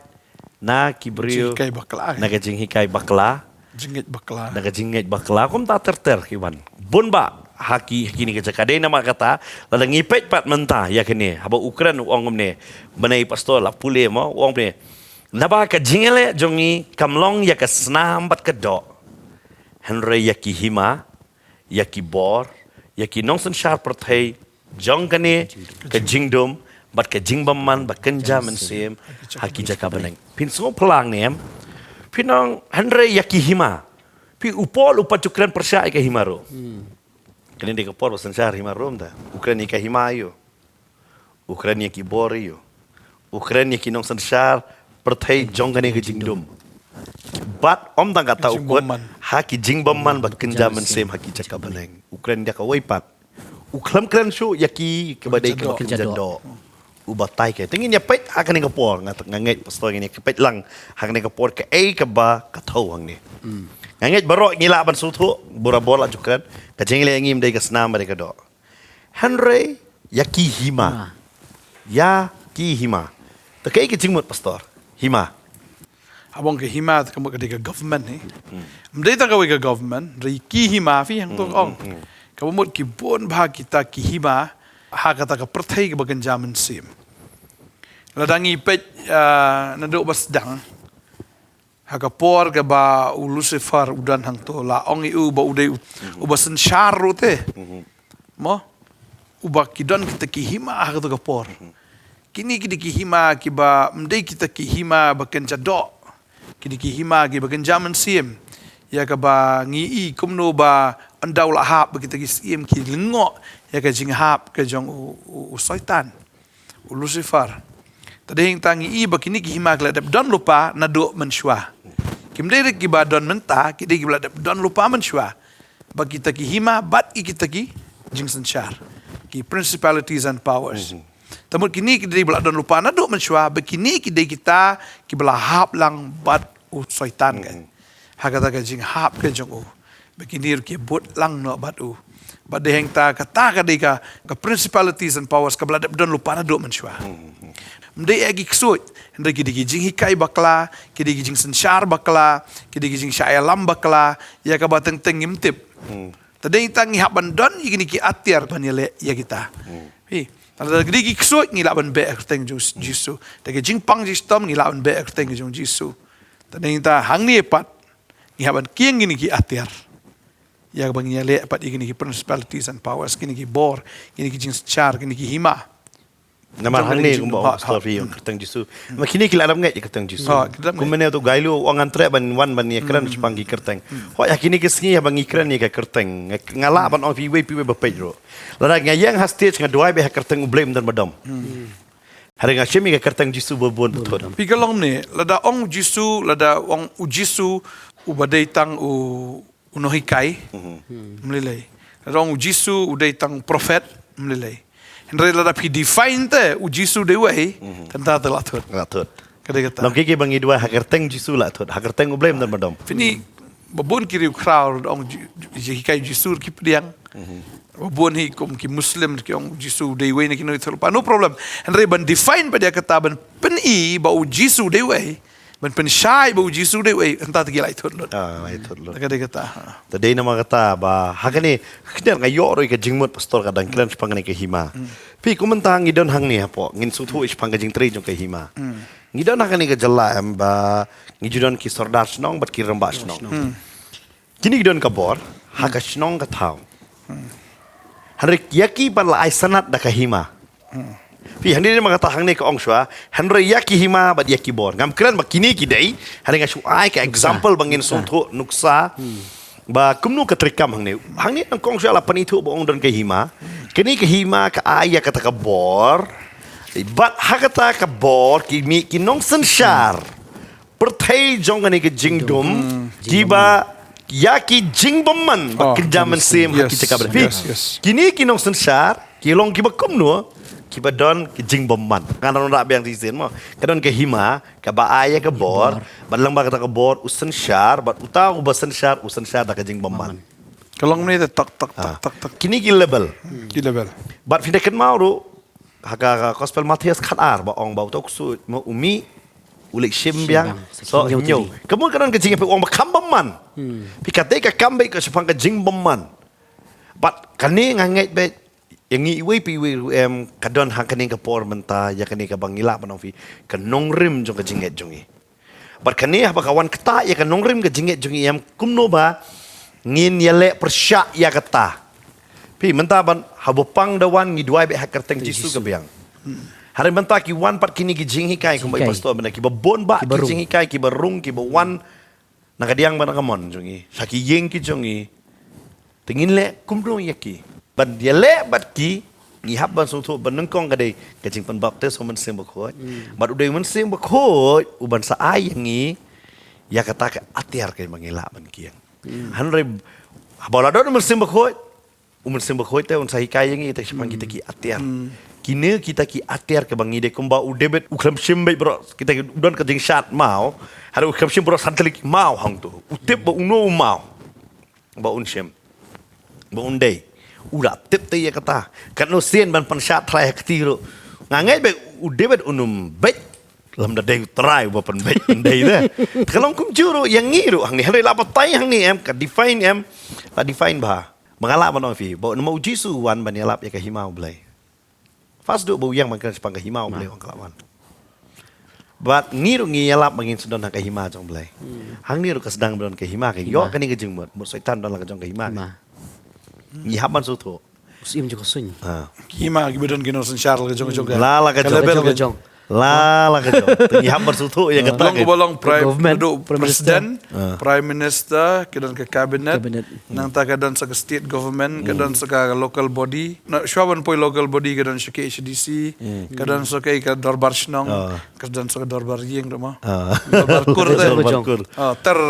na ki briew. Jinghikai bakla, eh. Na ka jinghikai bakla. Jingngeit bakla. Na ka jingngeit bakla. Kumta ter ter ki wan. Bun ba ha ki, ha kine ki jaka. Dei namar kata, lada ngi peit pat mynta ïa kine. Haba u kren u ong kumne. Mynne pastor la pule mo, u ong kumne. Naba ka jingïaleh jong ngi kam long ïa ka snam bad ka doh. Hynrei ïa ki hima, ïa ki bor, ïa ki nongsynshar pyrthei jong kane ka jingdum, bad ka jingbymman ba kynja mynsiem ha ki jaka bneng. Phin sngewphylla ne em? Phin ong hynrei ïa ki hima. Phi, u Paul u pat u kren pyrshah ïa ka hima ruh. Hmm. Kane dei ka por ba synshar hima ruh mynta. U kren ïa ka hima ïa u. U kren ïa ki bor ïa u. U kren ïa ki nongsynshar pyrthei jong kane ka jingdum. Bad ym tang kata u kut, ha ki jingbymman ba kynja mynsiem ha ki jaka bneng. U kren ïa kawei pat. U khlem kren shuh ïa ki kaba dei kaba kynja doh. U batai ka. Te ngin ïa peit ha kane ka por, nga, nga ngeit pastor ngin ïa peit lang ha kane ka por kaei kaba ka thew hangne. Hmm. Nga ngeit baroh ngi lah ban sngewthuh, bun ba la ju kren, ka jingïaleh ngi ym dei ka snam ba dei ka doh. Hynrei ïa ki hima. Hima. Ïa ki hima. Te kaei ka jingmut pastor? Hima. Haba ong ka hima te ka mut ka dei ka government, eh. Hmm. Ym dei tang kawei ka government, hynrei ki hima, phi hangto ong. Hmm, hmm, hmm. Kaba mut ki bun bha kita ki hima ha kata ka pyrthei kaba kynja mynsiem. Lada ngi peit, ah, naduh ba sdang ha ka por kaba u Lucifer u don hangto, la ong ïa u ba u dei u, mhm, uba synshar ruh te. Mhm. Mo? Uba ki don kita ki hima ha kato ka por. Mhm. Kine ki dei ki hima kiba ym dei kita ki hima ba kynja doh. Ki dei ki hima kiba kynja mynsiem. Ïa kaba ngi i kumno ba ynda u la hap ba kita ki syiem ki lyngngoh ïa ka jinghap ka jong u, u, u Soitan. U Lucifer. Te dei hangta ngi i ba kine ki hima ki la dep don lypa naduh mynshuwa. Kim dei ruh kiba don mynta, ki dei kiba la dep don lypa mynshuwa. Ba kita ki hima bad i kita ki jingsynshar. Ki principalities and powers. Mhm. Te mut kine ki dei ba la don lypa naduh mynshuwa, ba kine ki dei kita kiba la hap lang bad u Soitan ka. Mhm. Ha kata ka jinghap ka jong u. Ba kine ruh ki bud lang noh bad u. Bad dei hangta kata ka dei ka, ka principalities and powers kaba la dep don lypa naduh mynshuwa. Hmm, hmm, hmm. Ym dei ïa ki ksuid, hynrei ki dei ki jinghikai bakla, ki dei ki jingsynshar bakla, ki dei ki jingshah ïalam bakla, ïa kaba teng teng ngim tip. Hmm. Te dei hangta ngi hap ban don ïa kine ki atiar ban ïaleh ïa kita. Hmm. Phi, te lada ki dei ki ksuid ngi lah ban beh ha ka kyrteng jong Jisu. Te ki jingpang jingshitom ngi lah ban beh ha ka kyrteng jong Jisu. Te dei hangta hangne pat ngi hap ban kieng kine ki atiar. Ïa kaba ngi ïaleh pat ïa kine ki principalities and powers, kine ki bor, kine ki jingsynshar, kine ki hima. Namar hangne kumba ong pastor phi ïa ka kyrteng Jisu. Ma kine ki la dep ngeit ïa ka kyrteng Jisu. Ha, ki la dep ngeit. Kumne tu gai lu ong ngan treh ban wan ban ïa kren shaphang ki kyrteng. Hmm. Hooid ha kine ki sngi haba ngi kren ïa ka kyrteng. Nga, nga lah ban ong phi wei phi wei ba peit ruh. Lada nga ïeng ha stage nga duwai beit ha ka kyrteng U Blei Mynder Madam. Hmm. Hynrei nga shim ïa ka kyrteng Jisu bun bun bun bun. Phi ka long ne, lada ong Jisu, lada ong u Jisu, uba dei tang u, u nonghikai, mhm, ym lei lei. Lada ong u Jisu, u dei tang prophet, ym lei lei. Hynrei lada phi define te, u Jisu dei uei, mhm, kata te la thut. La thut. Ka dei kata. Nonghikai ba ngi duwai ha ka kyrteng Jisu la thut, ha ka kyrteng U Blei Mynder Madam. Phin i, ba bun ki riewkhraw, lada ong Ji-, Ji-, hikai Jisu ki pdiang. Mhm. Ba bun hi kum ki Muslim ki ong Jisu dei uwei na ki nongïathuhlypa. No problem. Hynrei ban define pat ïa kata ban pyni ba u Jisu dei uwei. Ban pynshai ba u Jisu dei uwei. Hangta te ki la ïathuh lut. Ah, la ïathuh lut. Te ka dei kata. Ha. Te dei namar kata ba ha kane khyndiat nga ïoh ruh ïa ka jingmut pastor ka dang kren shaphang kane ka hima. Hmm. Phi kum mynta ngi don hangne hapoh. Ngin sngewthuh shaphang ka jingtrei jong ka hima. Hmm. Ngi don ha kane ka jylla em ba ngi ju don ki sordar shnong bad ki rangbah shnong. Hmm. Kine ki don ka bor, ha ka shnong ka thaw. Hmm. Hynrei ïa ki pat la ai sanad da ka hima. Hmm. Phi hangne ma kata hangne ka ong shuwa, hynrei ïa ki hima bad ïa ki bor. Ngam kren ba kine ki dei, hynrei nga shu ai ka example ba ngin sngewthuh nuksa. Hmm. Ba kumno ka treikam hangne. Hangne nang ka ong shuwa la pynithuh ba ong don ka hima. Kane ka hima ka ai ïa kata ka bor. Bad ha kata ka bor ki mih ki nongsynshar pyrthei jong kane ka jingdum, mm, kiba ïa ki jingbymman ba kynja mynsiem ha ki jaka ba. Yes, yes. Kine ki nongsynshar ki long kiba kumno, Kiba don ka jingbymman. Nga nang rah biang shisien mo. Ka don ka hima, kaba ai ïa ka bor, bad lyngba kata ka bor, u synshar, bad uta uba synshar, u synshar da ka jingbymman. Ka long ne da tak, tak, tak, Ah. tak, tak. Kine ki level. Ki level. Bad phin da kynmaw ruh, ha ka, ka gospel Mathaios khat ar, ba ong ba uta u ksuid, mo u mih, u leit shim Shim biang, biang, sa so, ki hynñiew hynñiew. Ka mut ka don ka jingïapeit u ong ba kham bymman. Hmm. Phi kata ka kam beit ka shaphang ka jingbymman. Bad kane nga ngeit beit, ïa ngi iwei pa iwei ruh em, ka don ha kane ka por mynta, ïa kane kaba ngi lah ban ong phi, ka nongrim jong ka jingngeit jong ngi. Bad kane haba ka wan ktah ïa ka nongrim ka jingngeit jong ngi em, kumno ba ngin ïaleh pyrshah ïa kata. Phi mynta ban haba pang da wan ngi duwai beit ha ka kyrteng Jisu ka biang. Hynrei mynta ki wan pat kine ki jinghikai kumba i Jinghikai. Pastor mynta kiba bun bah Kiba ki rung. Jinghikai kiba rung kiba wan na ka diang bad na ka mon jong ngi, sha ki ïing ki jong ngi. Te ngin leh kumno ïa ki? Ban ïaleh bad ki, ngi hap ban sngewthuh ba nyngkong ka dei ka jingpynbaptis ha u Mynsiem Bakhuid. Hmm. Bad u dei u Mynsiem Bakhuid u ban sa ai ïa ngi ïa kata ka atiar kaba ngi lah ban kieng. Hmm. Hynrei haba la don u Mynsiem Bakhuid, u Mynsiem Bakhuid te un sa hikai ïa ngi kita shaphang kita ki atiar. Hmm. Kine kita ki atiar kaba ngi dei kumba u David u khlem shim beit baroh kita ki, u don ka jingshad maw. Hynrei u khlem shim baroh san tylli ki maw hangto. U tip ba uno u maw ba un shim, ba un dei. U la tip te ïa kata. Katno sien ban pynshad trai ha kti ruh. Nga ngeit beit u David un ym beit lymda dei u Trai uba pynbeit, un dei te. Te ka long kumjuh ruh ïa ngi ruh hangne. Hynrei la batai hangne em, ka define em, la define bha. Ba nga lah ban ong phi ba namar u Jisu u wan ban ïalap ïa ka hima U Blei. First duh ba u ïeng ban kren shaphang ka hima U Blei, u ong ka la wan. Bad ngi ruh ngi ïalap ba ngin sa don ha ka hima jong U Blei. Hmm. Hangne ruh ka sdang ba don ka hima, ka ïoh kane ka jingmut, mut Soitan don la ka jong ka hima. Hima. Ngi hap ban sngewthuh. Syiem jong ka suiñ. Ah. Ki hima kiba don ki nongsynshar la ka jong ka jong ka. La la ka jong. Level ka jong. La la ka jong. Te ngi hap ban sngewthuh ïa kata. Long ka ba long Prime, government, Prime Minister. President, Ah. Prime Minister, ki don ka Cabinet. Cabinet. Nangta ka don sa ka State Government, ka don sa ka local body. Na, shuwa ban poi local body ka don sa ka H D C, ka don sa ka, ka Dorbar Shnong, Ah. ka don sa ka Dorbar Ïing ruh mo. Ah. Dorbar Kur te. Dorbar Kur. Ah, ter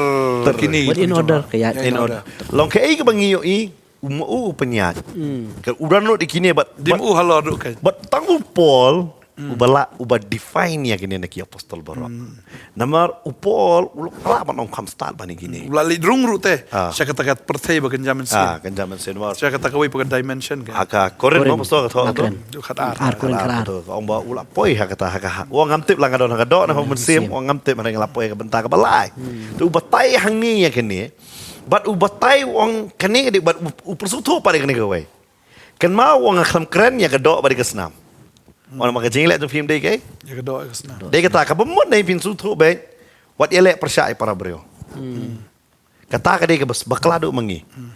Ter. Kine. What in order ka ïa. In order. Long kaei kaba ngi ïohi, u ma u u pynïaid. Hmm. Ka u don ruh dei kine bad, Dim bad u halor ruh ka. Bad tang u Paul, Hmm. uba la, uba define ïa kine na ki apostol baroh. Hmm. Namar u Paul u la lah ban ong kham stad ban ïa kine. U la leit rung ruh te. Ah. Sha kata ka pyrthei ba kynja mynsiem. Ah, kynja mynsiem namar. Sha kata kawei pat ka dimension ka. Ha ka Korinth, Korinth. Mo, pastor, ka thoh Nga tu. Korinth. Khat ar. Ar Korinth khat ar. Khat ar. Ka ong ba u la poi ha kata, ha ka, ha. Ong ngam tip la nga don ha ka doh na ka mynsiem, ong ngam tip, hynrei nga la poi ha ka bynta kaba lai. Hmm. Te u batai hangne ïa kane. Bad u batai u ong kane ka dei, bad u, u pyrsngewthuh pat ïa kane kawei. Kynmaw u ong nga khlem kren ïa ka doh bad ïa ka snam. Hmm. Ong namar ka jingleh jong phi dei kaei? Ïa ka doh ïa ka snam. Dei kata kaba mut ne phin sngewthuh beit. Wat ïaleh pyrshah ïa para briew. Hmm. Kata ka dei kaba bakla duh ma ngi. Hmm.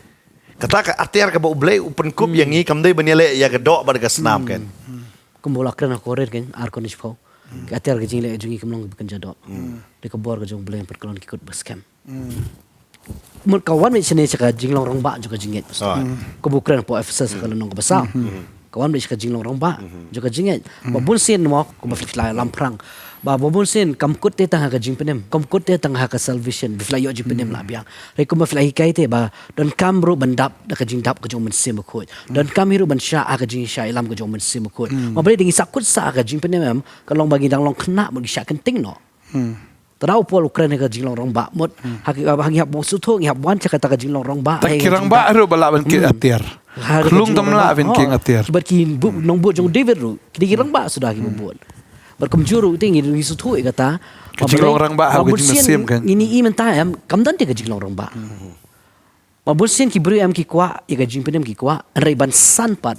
Kata ka atiar kaba U Blei u pynkup ïa ngi kam dei ban ïaleh ïa ka doh bad ïa ka snam kan. Hmm. Kumba u la kren ha Korinth kan, ar Korinth shiphew. Hmm. Ka atiar ka jingleh jong ngi kam long kaba kynja doh. Hmm. Dei ka bor ka jong U Blei ban pynkylla ki kut ba skhem. Hmm. Mut ka wan beit shane sha ka jinglong rangbah jong ka jingngeit. Ah. Hmm. Kaba u kren hapoh Ephesus ka lynnong kaba saw. Hmm. Ka wan beit sha ka jinglong rangbah jong ka jingngeit. Hmm. Ba bun sien mo, kumba phi la ïalam phrang. Ba, ba bun sien kam kut te tang ha ka jingpynim, kam kut te tang ha ka salvation, ba phi la ïoh jingpynim la biang. Hynrei kumba phi la hikai te ba donkam ruh ban dap da ka jingdap ka jong U Mynsiem Bakhuid. Hmm. Donkam hi ruh ban shah ha ka jingshah ïalam ka jong U Mynsiem Bakhuid. Hmm. Namar balei da ngi sah kut sah ha ka jingpynim em, ka long ba ngi dang long khynnah bad ngi shah kynting noh. Hmm. Te da u Paul u kren ha ka jinglong rangbah mut. Hmm. Ha ki, ha ngi hap ban sngewthuh, ngi hap wan sha kata ka jinglong rangbah. Te ki rangbah ruh ba lah ban kieng atiar. Ha ka jinglong rangbah. Khlung tam lah ban kieng atiar. Bad ki nongbud jong David ruh, ki dei ki rangbah suda kiba bud. Bad kumjuh ruh te ngi sngewthuh ïa kata. Ka jinglong rangbah ha ka jingmynsiem kan. Ngin ïohi mynta em, kam don te ka jinglong rangbah. Hmm. Ba bun sien ki briew em ki kwah ïa ka jingpynim ki kwah, hynrei ban san pat,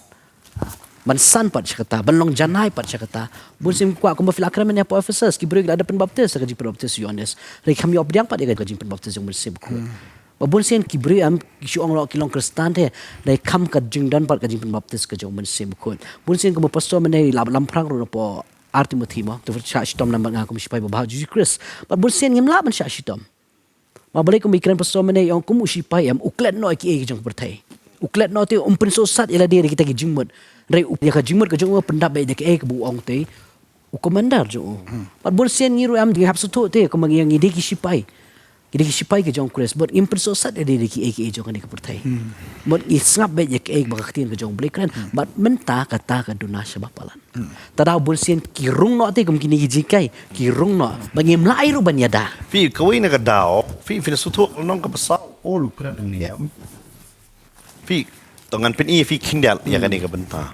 ban san pat sha kata, ban long janai pat sha kata. Bun sien ki kwah kumba phi la kren mynne hapoh Ephesus, ki briew ki la dep pynbaptis ha ka jingpynbaptis u Ïoannis, hynrei kam ïoh pdiang pat ïa ka jingpynbaptis jong U Mynsiem Bakhuid. Hmm. Ba bun sien ki briew em ki shu ong lok ki long Khristan te, hynrei kam ka jingdon pat ka jingpynbaptis ka jong U Mynsiem Bakhuid. Bun sien kumba pastor mynne i la lam phrang ruh napoh ar Timothi mo, to shah shitom namar nga kum shipai babha Jisu Khrist. Ba bun sien ngim lah ban shah shitom. Ma balei kum i kren pastor mynne i ong kum u shipai em u klet noh ïa kiei ki jong ka pyrthei. U klet noh te um pynsuhsat ïa lade da kita ki jingmut. Hynrei u ïa ka jingmut ka jong u pyndap beit da kaei kaba u ong te u commander jong u. Hmm. Bad bun sien ngi ruh em ngi hap sngewthuh te kum ngi ïa ngi dei ki shipai. Ki dei ki shipai ki jong Khrist, bad ngim pynsohsat ïa ki dei ki ei ki ei jong kane ka pyrthei. Bad ngi sngap beit ïa ki ei ba ka ktien ka jong U Blei kren, bad mynta kata ka duna sha ba palat. Te daw bunsien ki rung noh te kum kine ki jingkai, ki rung noh. Ba ngim lah ai ruh ban ïada. Phi kawei na ka daw, phi phin sngewthuh nong ka pasal, oh, U Blei kren ïa. Phi, to ngan pyni phi khyndiat ïa kane ka bynta.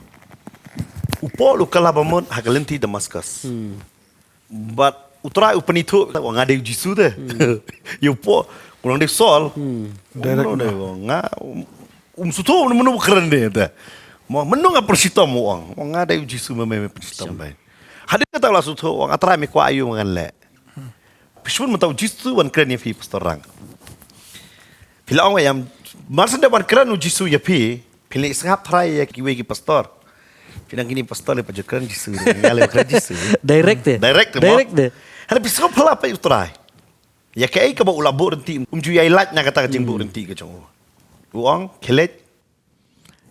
U Paul u kylla ba mut ha ka lynti Damascus. Bad U Trai u pynithuh, u ong nga dei U Jisu te. Ïa u Paul, u ong dei Saul. Direct u ong nga, um, um sngewthuh mano mano ba kren de te. Mo, mano nga pynshitom u ong. U ong nga dei U Jisu, me me pynshitom bai. Hadien kata u la sngewthuh u ong, A Trai, me kwah aïu ngan leh. Phi sngewthuh mynta U Jisu wan kren ïa phi, Pastor Rang. Phi la ong ïa, mar shen dep wan kren U Jisu ïa phi, phi leh sngap trai ïa kiwei ki pastor. Phi nang kine pastor leh pat ju kren Jisu, ngi leh kren Jisu. Direct te. Direct te, mo. Direct te. Hynrei phi sngewphylla pat U Trai. Ïa kaei kaba u la buh rynti, um ju ïai lait na kata ka jingbuh rynti ka jong u. U ong, khie leit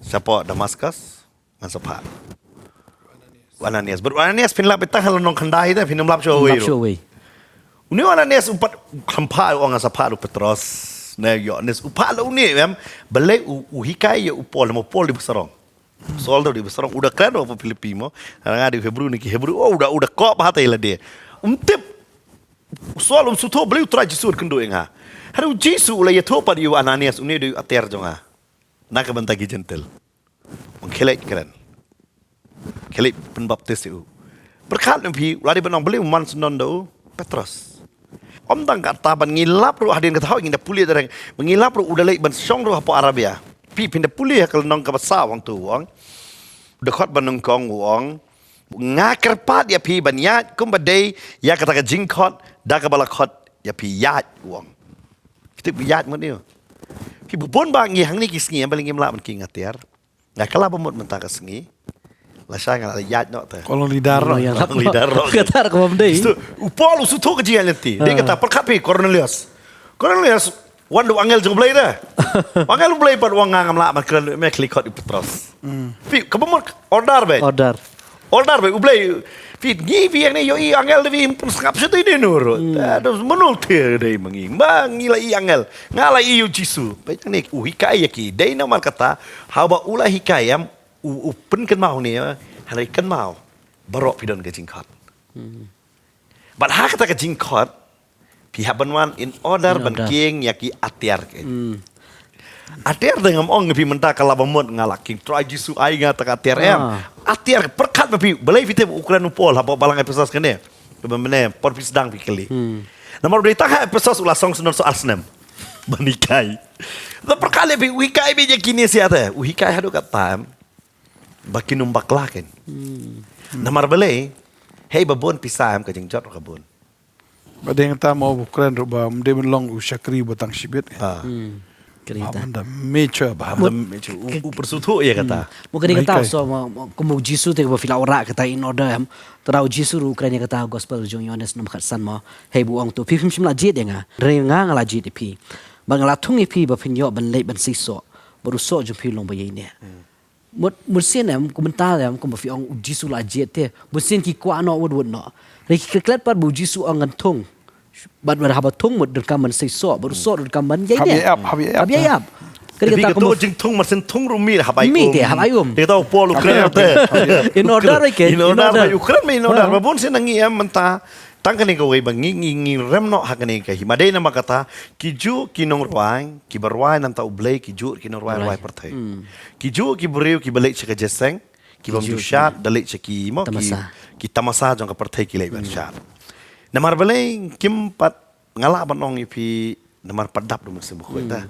shapoh Damascus, ngan sa phah. U Ananias. Bad u Ananias phin lap ïa tang ha lynnong khyndai te, phin ym lap shuh. Ym lap shuh wei. Une u Ananias u pat kham phah, u ong ngan sa phah u Petros. Ne Ïoannis u phah la une em. Balei u, u hikai ïa u Paul, mo Paul dei ba sarong. Saul dei ba sarong, u da kren u Philippi mo. Nga dei Hebru ne ki Hebru, oh, u da, u da koh bha te lade. Um tip. U Saul um sngewthuh balei U Trai Jisu un kynduh ïa nga. Hynrei U Jisu u la ïathuh pat ïa u Ananias, une dei u atiar jong nga. Na ka bynta ki Jentil. Ong khie leit kren. Khie leit pynbaptis ïa u. Pyrkhat lem phi, u la dei ban ong balei u man syndon da u Petros. Ym tang kata, ban ngi lap ruh hadien kata, hooid ngi da pule da reng. Ban ngi lap ruh u da leit ban shong ruh hapoh Arabia. Phi phin da pule ha ka lynnong kaba saw u ong tu u ong. U dkhot ba nyngkong u ong. Nga kyrpad ïa phi ban ïaid kumba dei ïa kata ka jingkhot da kaba la khot ïa phi, ïaid u ong. Phi tip ïaid mut ne. Phi bun ba ngi hangne ki sngi em, balei ngim lah ban kieng atiar. Nga kylla ba mut mynta ka sngi. Lashai nga la ïaid noh te. Ka long leader noh. Ka long leader noh. Kata ka bym dei. Jisu, u Paul u sngewthuh ka jingïaid lynti. Dei kata, pyrkhat phi Cornelius. Cornelius, wan da u angel jong U Blei te. U angel U Blei pat u ong nga ngam lah ban kren me, khie leit khot ïa u Petros. Phi, kaba mut order beit. Order. Order beit U Blei. Phi ngi phi hangne ïohi angel da phi pyn sngap shuh te ne nur. Te da mano te dei ma ngi. Ma ngi la i angel. Nga la i ïa u Jisu. Beit hangne u hikai ïa ki. Dei namar kata haba u la hikai em u, u pynkynmaw ne, hynrei kynmaw. Baroh phi don ka jingkhot. Bad ha kata ka jingkhot, phi hap ban wan in order ban kieng ïa ki atiar ki. Atiar te ngam ong phi mynta ka la ba mut nga la kieng Trai Jisu ai nga ta ka atiar em. Atiar pyrkhat ba phi, balei phi tip u kren u Paul hapoh balang Ephesus kane. Kaba mynne por phi sdang phi kylli. Namar u dei tang ha Ephesus u la shong syndon sa ar snem. Ban hikai. Te pyrkhat leh phi u hikai beit ïa kine sha te. U hikai haduh katta em. Ba kin ym bakla ken. Namar balei, hei ba bun pisa em ka jingjot ruh ka bun. Ba dei nangta mo u kren ruh ba ym dei ban long u shakri ba tang shibit. Ba ban da mih shuh, ba ban da mih shuh. U, u pyrsngewthuh ïa kata. Mo ka dei kata so mo, mo, kum u Jisu te ba phi la wanrah kata in order em. Te da u Jisu ruh u kren ïa kata gospel jong Ïoannis num khatsan mo. Hei ba u ong to phi phim shym la jied ïa nga. Hynrei nga nga la jied ïa phi. Ba nga la thung ïa phi ba phin ïoh ban leit ban seisoh. Ba u soh jong phi long ba ïaineh. Mut, mut sien em, kumta em, kumba phi ong u Jisu la jied te. Mut sien ki kwah noh, wut wut noh. Hynrei ki klet pat ba u Jisu ong ngan thung. Bad haba thung mut donkam ban seisoh, bad u soh donkam ban ïaineh. Hap ïa ap, hap ïa ap. Hap ïa ap. Ka dei kata kumba jingthung, mar sien thung ruh mih hap ai um. Mih te hap ai um. Te kata u Paul u kren te. In order, okay. In order, in order. Ba u kren, in order. Ba bun sien ngi em mynta. Tang kane kawei ba ngi, ngi, ngi rem noh ha kane ka hima. Dei namar kata, ki juh ki nongrwai, kiba rwai na bynta U Blei, ki juh ki nongrwai rwai pyrthei. Ki juh ki briew kiba leit sha ka jingïaseng, kiba ym ju shad, da leit sha ki mo, ki, ki tamasa jong ka pyrthei ki leit ban shad. Namar balei kim pat, nga lah ban ong ïa phi, namar pat dap da u Mynsiem Bakhuid te.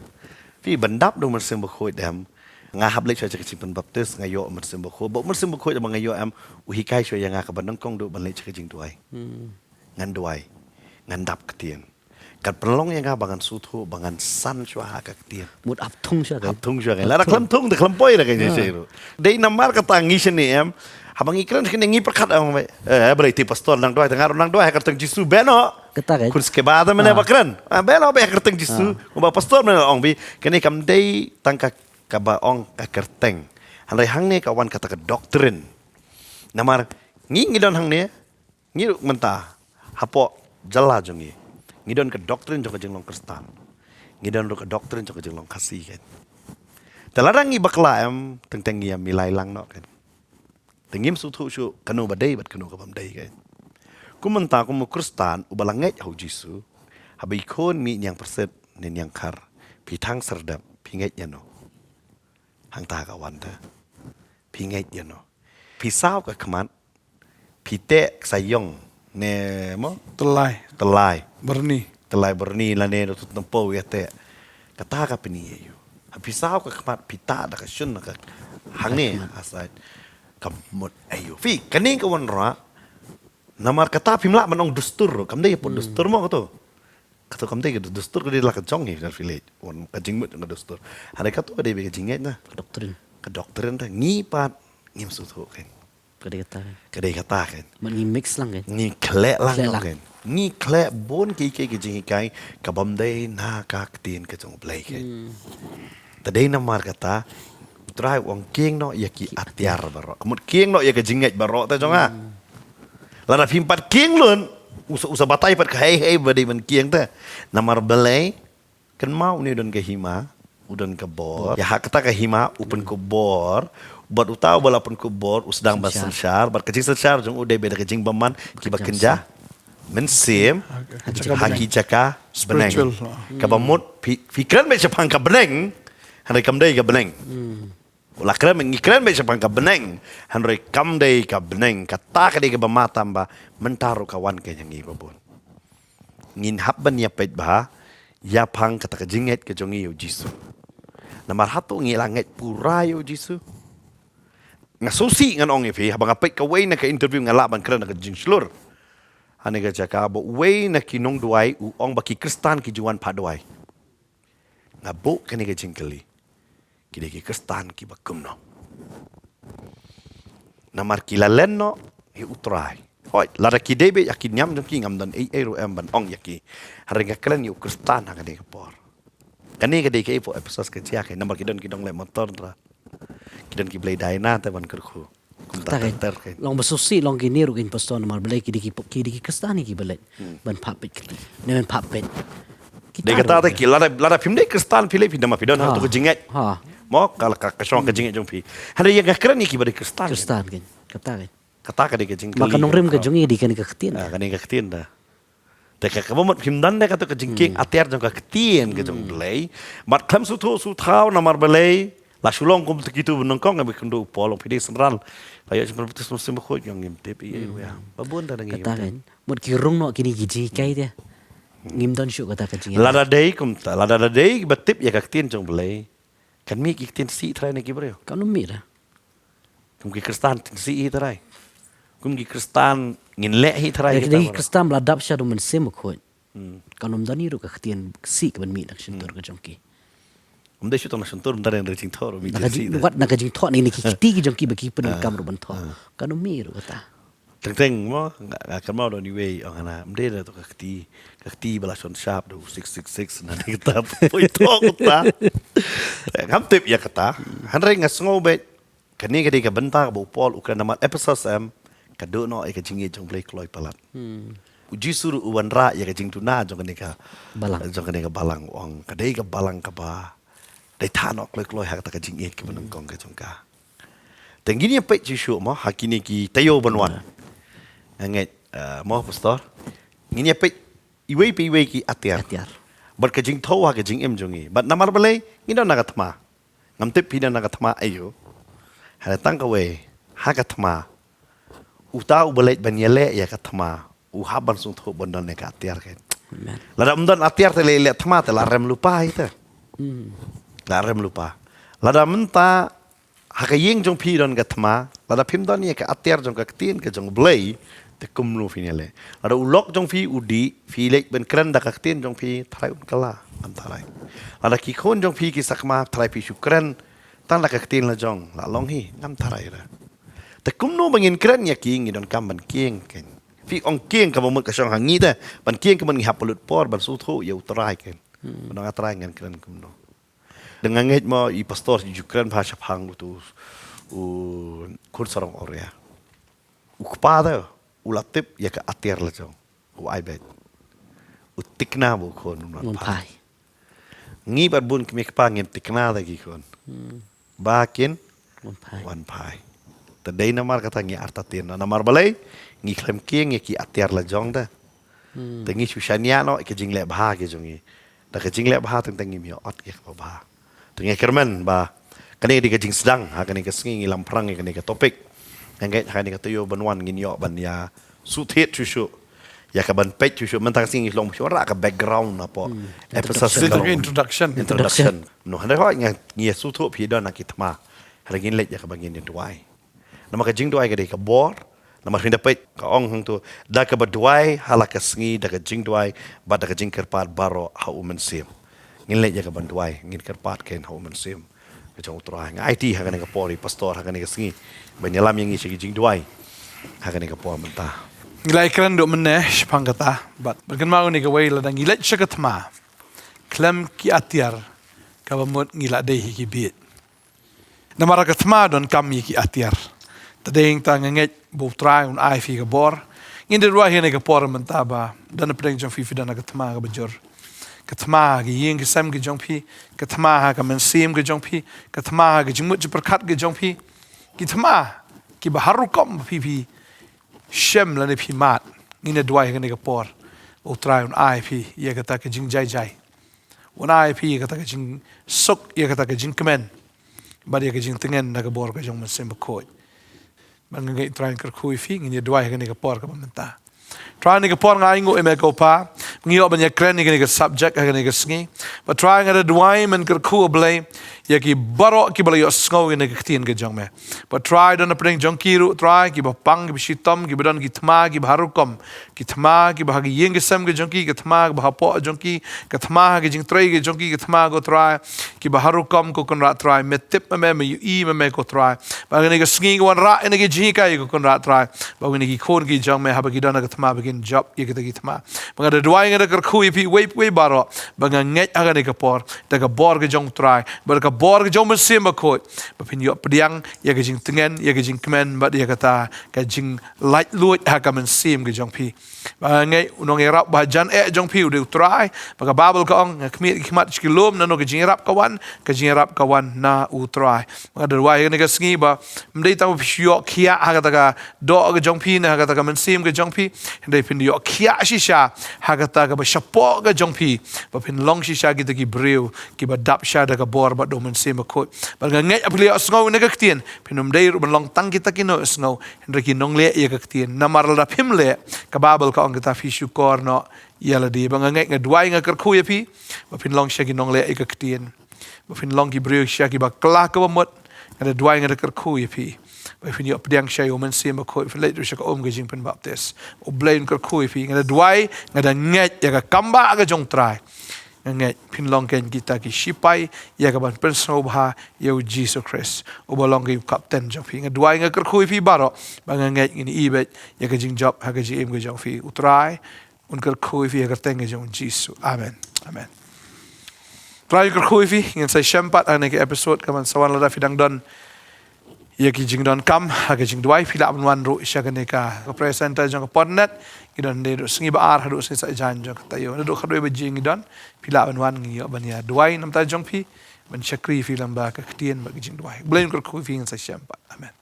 Phi ban dap da u Mynsiem Bakhuid em. Nga hap leit sha ka jingpynbaptis, nga ïoh u Mynsiem Bakhuid. Ba u Mynsiem Bakhuid ba nga ïoh em, u hikai shuwa ïa nga kaba nyngkong duh ban leit sha ka jingduwai. Ngan duwai. Ngan dap ktien. Kan pynlong ïa nga ba ngan sngewthuh, ba ngan san shuwa ha ka ktien. Mut hap thung shuwa ka. Hap thung shuwa ka. Lada khlem thung, te khlem poi da ka jingshai ruh. Dei namar kata ngi shane em. Haba ngi kren shane ngi pyrkhat em. Eh, balei te pastor nang duwai, te nga ruh nang duwai ha ka kyrteng Jisu, beh noh. Kata ka. Khun Skeba te mynne ba kren. Ah, beh noh, beh ha ka kyrteng Jisu. Ba pastor mynne ong phi, kane kam dei tang ka, kaba ong ka kyrteng. Hynrei hangne ka wan kata ka doctrine. Namar ngi ngi don hangne, ngi ruh mynta hapoh jylla jong ngi. Ngi don ka doctrine jong ka jinglong Khristan. Ngi don ruh ka doctrine jong ka jinglong Khasi kan. Te lada ngi bakla em, teng teng ngi ïa milai lang noh kan. Te ngim sngewthuh shuh kano ba dei bad kano ka bym dei kan. Kum mynta kum u Khristan uba la ngeit ha u Jisu, haba i khun mih niang pyrsit ne niang khar, phi thang serdep, phi ngeit ïano? Hangta ka wan te. Phi ngeit ïano? Phi saw ka khmat, phi teh ka sa ïong ne mo? Tyllai. Tyllai. Byrni. Tyllai byrni lane da tut nampo ïa teh. Kata ka pyni ïa u. Ha phi saw ka khmat phi tah da ka shun ka hangne. Ka khmat. Aside. Ka mut ïa u. Phi kane ka wanrah. Namar kata phim lah ban ong dustur. Kam dei ïa put dustur mo kato. Kato kam dei ka dustur ka dei la ka jong hi na phi leh. Wan ka jingmut ka dustur. Hynrei kato ka dei ka jingngeit na. Doctrine. Ka doctrine da ngi pat ngim sngewthuh kan. Ka dei kata kan. Ka dei kata kan. Mut ngi mix lang kan. Ngi khleh lang kan. Ngi khleh bun ki ki ki jinghikai ka bym dei na ka ktien ka jong U Blei kan. Hmm. Te dei namar kata U Trai u ong kieng noh ïa ki atiar baroh. Ka mut kieng noh ïa ka jingngeit baroh te jong nga. Hmm. Lada phim pat kieng lut, u sa, u sa batai pat ka hei hei ba dei ban kieng te. Namar balei, kynmaw une u don ka hima, u don ka bor. Ïa ha kata ka hima, u pynkup bor, bad uta uba la pynkup bor, u sdang ban synshar, bad ka jingsynshar jong u dei bad ka jingbymman, kiba kynja mynsiem ha ki jaka bneng. Spiritual. Kaba mut phi, phi kren beit shaphang ka bneng, hynrei kam dei ka bneng. Hmm. U la kren, ngi kren beit shaphang ka bneng, hynrei kam dei ka bneng, kata ka dei kaba matam ba mynta ruh ka wan ka ïa ngi ba bun. Ngin hap ban ïa peit bha ïa phang kata ka jingngeit ka jong ngi ïa u Jisu. Namar hato ngi la ngeit pura ïa u Jisu? Nga sngewsih ngan ong ïa phi, haba nga peit kawei na ka interview nga lah ban kren na ka jingshlur. Hane ka jaka ba uwei na ki nongduwai u ong ba ki Khristan ki ju wan phah duwai. Nga buh kane ka jingkylli. Ki dei ki Khristan kiba kumno? Namar ki la len noh ïa U Trai. Hooid, lada ki dei beit ïa ki niam jong ki ngam don ei ei ruh em ban ong ïa ki. Hynrei nga kren ïa u Khristan ha kane ka por. Kane ka dei kaei por Ephesus ka jia ka namar ki don ki dong leh motor tra. Ki don ki blei dai na te ban kyrkhu. Kumta ter ter kein. Long ba sngewsih long kine ruh kein pastor namar balei ki dei ki, ki dei ki Khristan kiba leit ban phah peit kti. Ne ban phah peit. Dei kata te ki lada, lada phim dei Khristan phi leit phi dei ma phi don ha tu ka jingngeit. Ha. Mo ka, ka, ka shong ka jingngeit jong phi. Hynrei ïa nga kren ïa kiba dei Khristan. Khristan kein. Kata kein. Kata ka dei ka jingkylli. Ma ka nongrim ka jong ngi dei kane ka ktien. Ah, kane ka ktien da. Te ka, kaba mut phim don de kato ka jingkieng atiar jong ka ktien ka jong Blei. Bad khlem sngewthuh sngewthaw namar balei. La shu long kum kitu ba nyngkong, nga ba kynduh u Paul, ong phi dei synran. La ïoh jingpynbaptis Mynsiem Bakhuid, ong ngim tip ei ei ruh ïa. Ba bun da ngi. Kata kein. Mut ki rung noh kine ki jinghikai te. Ngim don shuh kata ka jinghikai. Lada dei kumta, lada dei ba tip ïa ka ktien jong Blei. Kan mih ki ktien sih trai na ki briew. Kan ym mih da. Kum ki Khristan ktien sih hi trai. Kum ki Khristan ngin leh hi trai. Ki Khristan ba la dap sha u Mynsiem Bakhuid. Hmm. Kan ym don hi ruh ka ktien sih kaban mih na ka shyntur ka jong ki. Ym dei shu tang na shyntur, ym don hi ruh jingthoh ruh mih ktien sih. Wat na ka jingthoh ne ki kti ki jong ki ba ki pyndonkam ruh ban thoh. Kan ym mih ruh kata. Teng teng mo, nga, nga kynmaw da une uwei, ong hana, ym dei da to ka kti, ka kti ba la shon shap da u six six six, na dei kata, poi to kata. Ngam tip ïa kata, hynrei nga sngew beit, kane ka dei ka bynta kaba u Paul u kren namar Ephesus em, ka duh noh ïa ka jingngeit jong Blei kloi palat. Hmm. U Jisu ruh u wanrah ïa ka jingduna jong kane ka, jong kane ka balang, u ong, ka dei ka balang kaba, dei than noh kloi kloi ha kata ka jingngeit kaba nyngkong ka jong ka. Te ngin ïa peit shuh shuh mo, ha kine ki taïew ban wan. Nga ngeit, eh, mo pastor. Ngin ïa peit iwei pa iwei ki atiar. Atiar. Bad ka jingthew ha ka jingim jong ngi. Bad namar balei, ngi don na ka thma. Ngam tip phi don na ka thma aïu. Hynrei tang kawei, ha ka thma. Uta uba leit ban ïaleh ïa ka thma. U hap ban sngewthuh ban don ïa ka atiar kein. Amen. Lada ym don atiar te leh leh thma te la rem lypa hi te. Hmm. La rem lypa. Lada mynta ha ka ïing jong phi don ka thma, lada phim don ïa ka atiar jong ka ktien ka jong Blei, te kumno phin ïaleh. Lada u lok jong phi u dih, phi leit ban kren da ka ktien jong phi, tharai un kylla, ngam tharai. Lada ki khun jong phi ki sakma, tharai phi shu kren, tang da ka ktien la jong, la long hi, ngam tharai ra. Te kumno ba ngin kren ïa ki ngi donkam ban kieng kein. Phi ong kieng kaba mut ka shong ha ngi te, ban kieng ka mut ngi hap pynlut por, ban sngewthuh ïa u Trai kein. Hmm. Ban ong a Trai ngan kren kumno. Te nga ngeit mo i pastor i ju kren bha shaphang utu u khun sarong Oria. U kpa te, u la tip ïa ka atiar la jong. U ai beit. U tikna ba u khun un wan phai. Ngi bad bun kmie kpa ngin tikna da ki khun ba kin wan phai. Te dei namar kata ngi artatien noh, namar balei? Ngi khlem kieng ïa ki atiar la jong te. Te ngi shu shaniah noh ïa ka jingleh bha ki jong ngi. Da ka jingleh bha teng teng ngim ïoh ot ïa kaba bha. Te ngi kyrmen ba kane ka dei ka jingsdang ha kane ka sngi ngi lamphrang ïa kane ka topic. Nga ngeit ha kane ka taïew ban wan ngin ïoh ban ïa shu thied shuh shuh, ïa ka ban peit shuh shuh. Mynta ka sngi ngi long shuh rah ka background na pdeng episode. Introduction. Introduction. No hynrei hoi ngi ïa shu thuh phi don ha ki thma. Hynrei ngin leit ïa kaba ngin ïa duwai. Namar ka jingduwai ka dei ka bor. Namar phin da peit ka ong hangto, da kaba duwai ha la ka sngi, da ka jingduwai bad da ka jingkyrpad baroh ha u Mynsiem. Ngin leit ïa ka ban duwai, ngin kyrpad kein ha u Mynsiem ka jong u Trai. Nga aiti ha kane ka por ïa i pastor ha kane ka sngi ban ïalam ïa ngi sha ki jingduwai ha kane ka por mynta. Ngi la ïakren duh mynne shaphang kata bad ban kynmaw ïa kawei, lada ngi leit sha ka thma khlem ki atiar, kaba mut ngi la dei hi ki bieit. Namar ka thma donkam ïa ki atiar. Te dei hangta nga ngeit ba u Trai un ai phi ka bor. Ngin da duwai ha kane ka por mynta ba don napdeng jong phi phi don ha ka thma kaba jur. Ka thma ha ki ïing ki sem ki jong phi, ka thma ha ka mynsiem ki jong phi, ka thma ha ka jingmut jingpyrkhat ki jong phi. Ki thma kiba har rukom ba phi phi shem lane phi mad. Ngin da duwai ha kane ka por ba u Trai un ai phi ïa kata ka jingjai jai. Un ai phi ïa kata ka jingsuk, ïa kata ka jingkmen bad ïa ka jingtngen na ka bor ka jong u Mynsiem Bakhuid. Bad nga ngeit Trai un kyrkhu ïa phi, ngin ïa duwai ha kane ka por kaba mynta. Trai ha kane ka por nga ainguh ïa me ko Pa, ngi ïoh ban ïakren ïa kane ka subject ha kane ka sngi. Bad Trai nga da duwai men kyrkhu, A Blei, ïa ki baroh kiba la ïohsngew ïa kane ka ktien ka jong me. Bad Trai don napdeng jong ki ruh Trai, kiba pang, kiba shitom, kiba don ki thma kiba har rukom. Ki thma kiba ha ki ïing ki sem ki jong ki, ki thma kiba hapoh jong ki, ki thma ha ki jingtrei ki jong ki, ki thma ko Trai kiba har rukom ko Kynrad Trai. Me tip ma me, me ïohi ma me ko Trai. Bad ha kane ka sngi nga wanrah ïa kane ka jinghikai ko Kynrad Trai. Bad ha kine ki khun ki jong me haba ki don ha ka thma ba kin jop ïa kita ki thma. Bad nga da duwai, nga da kyrkhu ïa phi uwei pa uwei baroh. Bad nga ngeit ha kane ka por da ka bor ka jong u Trai bad da ka bor ka jong u Mynsiem Bakhuid ba phin ïoh pdiang ïa ka jingtngen, ïa ka jingkmen bad ïa kata ka jinglaitluid ha ka mynsiem ka jong phi. Bad nga ngeit u nongïarap ba hajan eh jong phi u dei u Trai. Bad ka Baibl ka ong, nga khmih ki khmat sha ki lum, nano ka jingïarap ka wan? Ka jingïarap ka wan na u Trai. Bad nga da duwai ha kane ka sngi ba ym dei tang ba phi shu ïoh khiah ha kata ka doh ka jong phi ne ha kata ka mynsiem ka jong phi, hynrei phin ïoh khiah shisha ha kata kaba shapoh ka jong phi, ba phin long shisha kita ki briew kiba dap sha da ka bor bad da u Mynsiem Bakhuid. Bad nga ngeit haba phi la ïohsngew ïa kane ka ktien, phin ym dei ruh ban long tang kita ki nongïohsngew, hynrei ki nongleh ïa ka ktien. Namar lada phim leh, ka Baibl ka ong kita, phi shukor noh ïa lade. Bad nga ngeit, nga duwai, nga kyrkhu ïa phi ba phin long shisha ki nongleh ïa ka ktien, ba phin long ki briew shisha kiba kylla kaba mut. Nga da duwai, nga da kyrkhu ïa phi ba phin ïoh pdiang shisha ïa u Mynsiem Bakhuid, phin leit ruh sha ka um ka jingpynbaptis. U Blei un kyrkhu ïa phi. Nga da duwai, nga da ngeit ïa ka kam ba ka jong u Trai. Nga ngeit phin long kein kita ki shipai ïa ka ban pynsngewbha ïa u Jisu Khrist uba long ka, u kapten jong phi. Nga duwai, nga kyrkhu ïa phi baroh. Bad nga ngeit ngin ïohi beit ïa ka jingjop ha ka jingim ka jong phi. U Trai un kyrkhu ïa phi ha ka kyrteng ka jong u Jisu. Amen. Amen. Trai un kyrkhu ïa phi. Ngin sa ïashem pat ha kane ka episode ka ban sa wan. Lada phi dang don ïa ki jingdonkam ha ka jingduwai, phi lah ban wan ruh sha kane ka, ka prayer center jong ka Podnet. Ngi don naduh sngi ba ar haduh sngi Saitjaiñ jong ka taïew. Naduh khatwei baje ngi don. Phi lah ban wan, ngi ïoh ban ïaduwai na ka bynta jong phi, ban shakri ïa phi lyngba ka ktien bad ka jingduwai. U Blei un kyrkhu ïa phi. Ngin sa ïashem pat. Amen.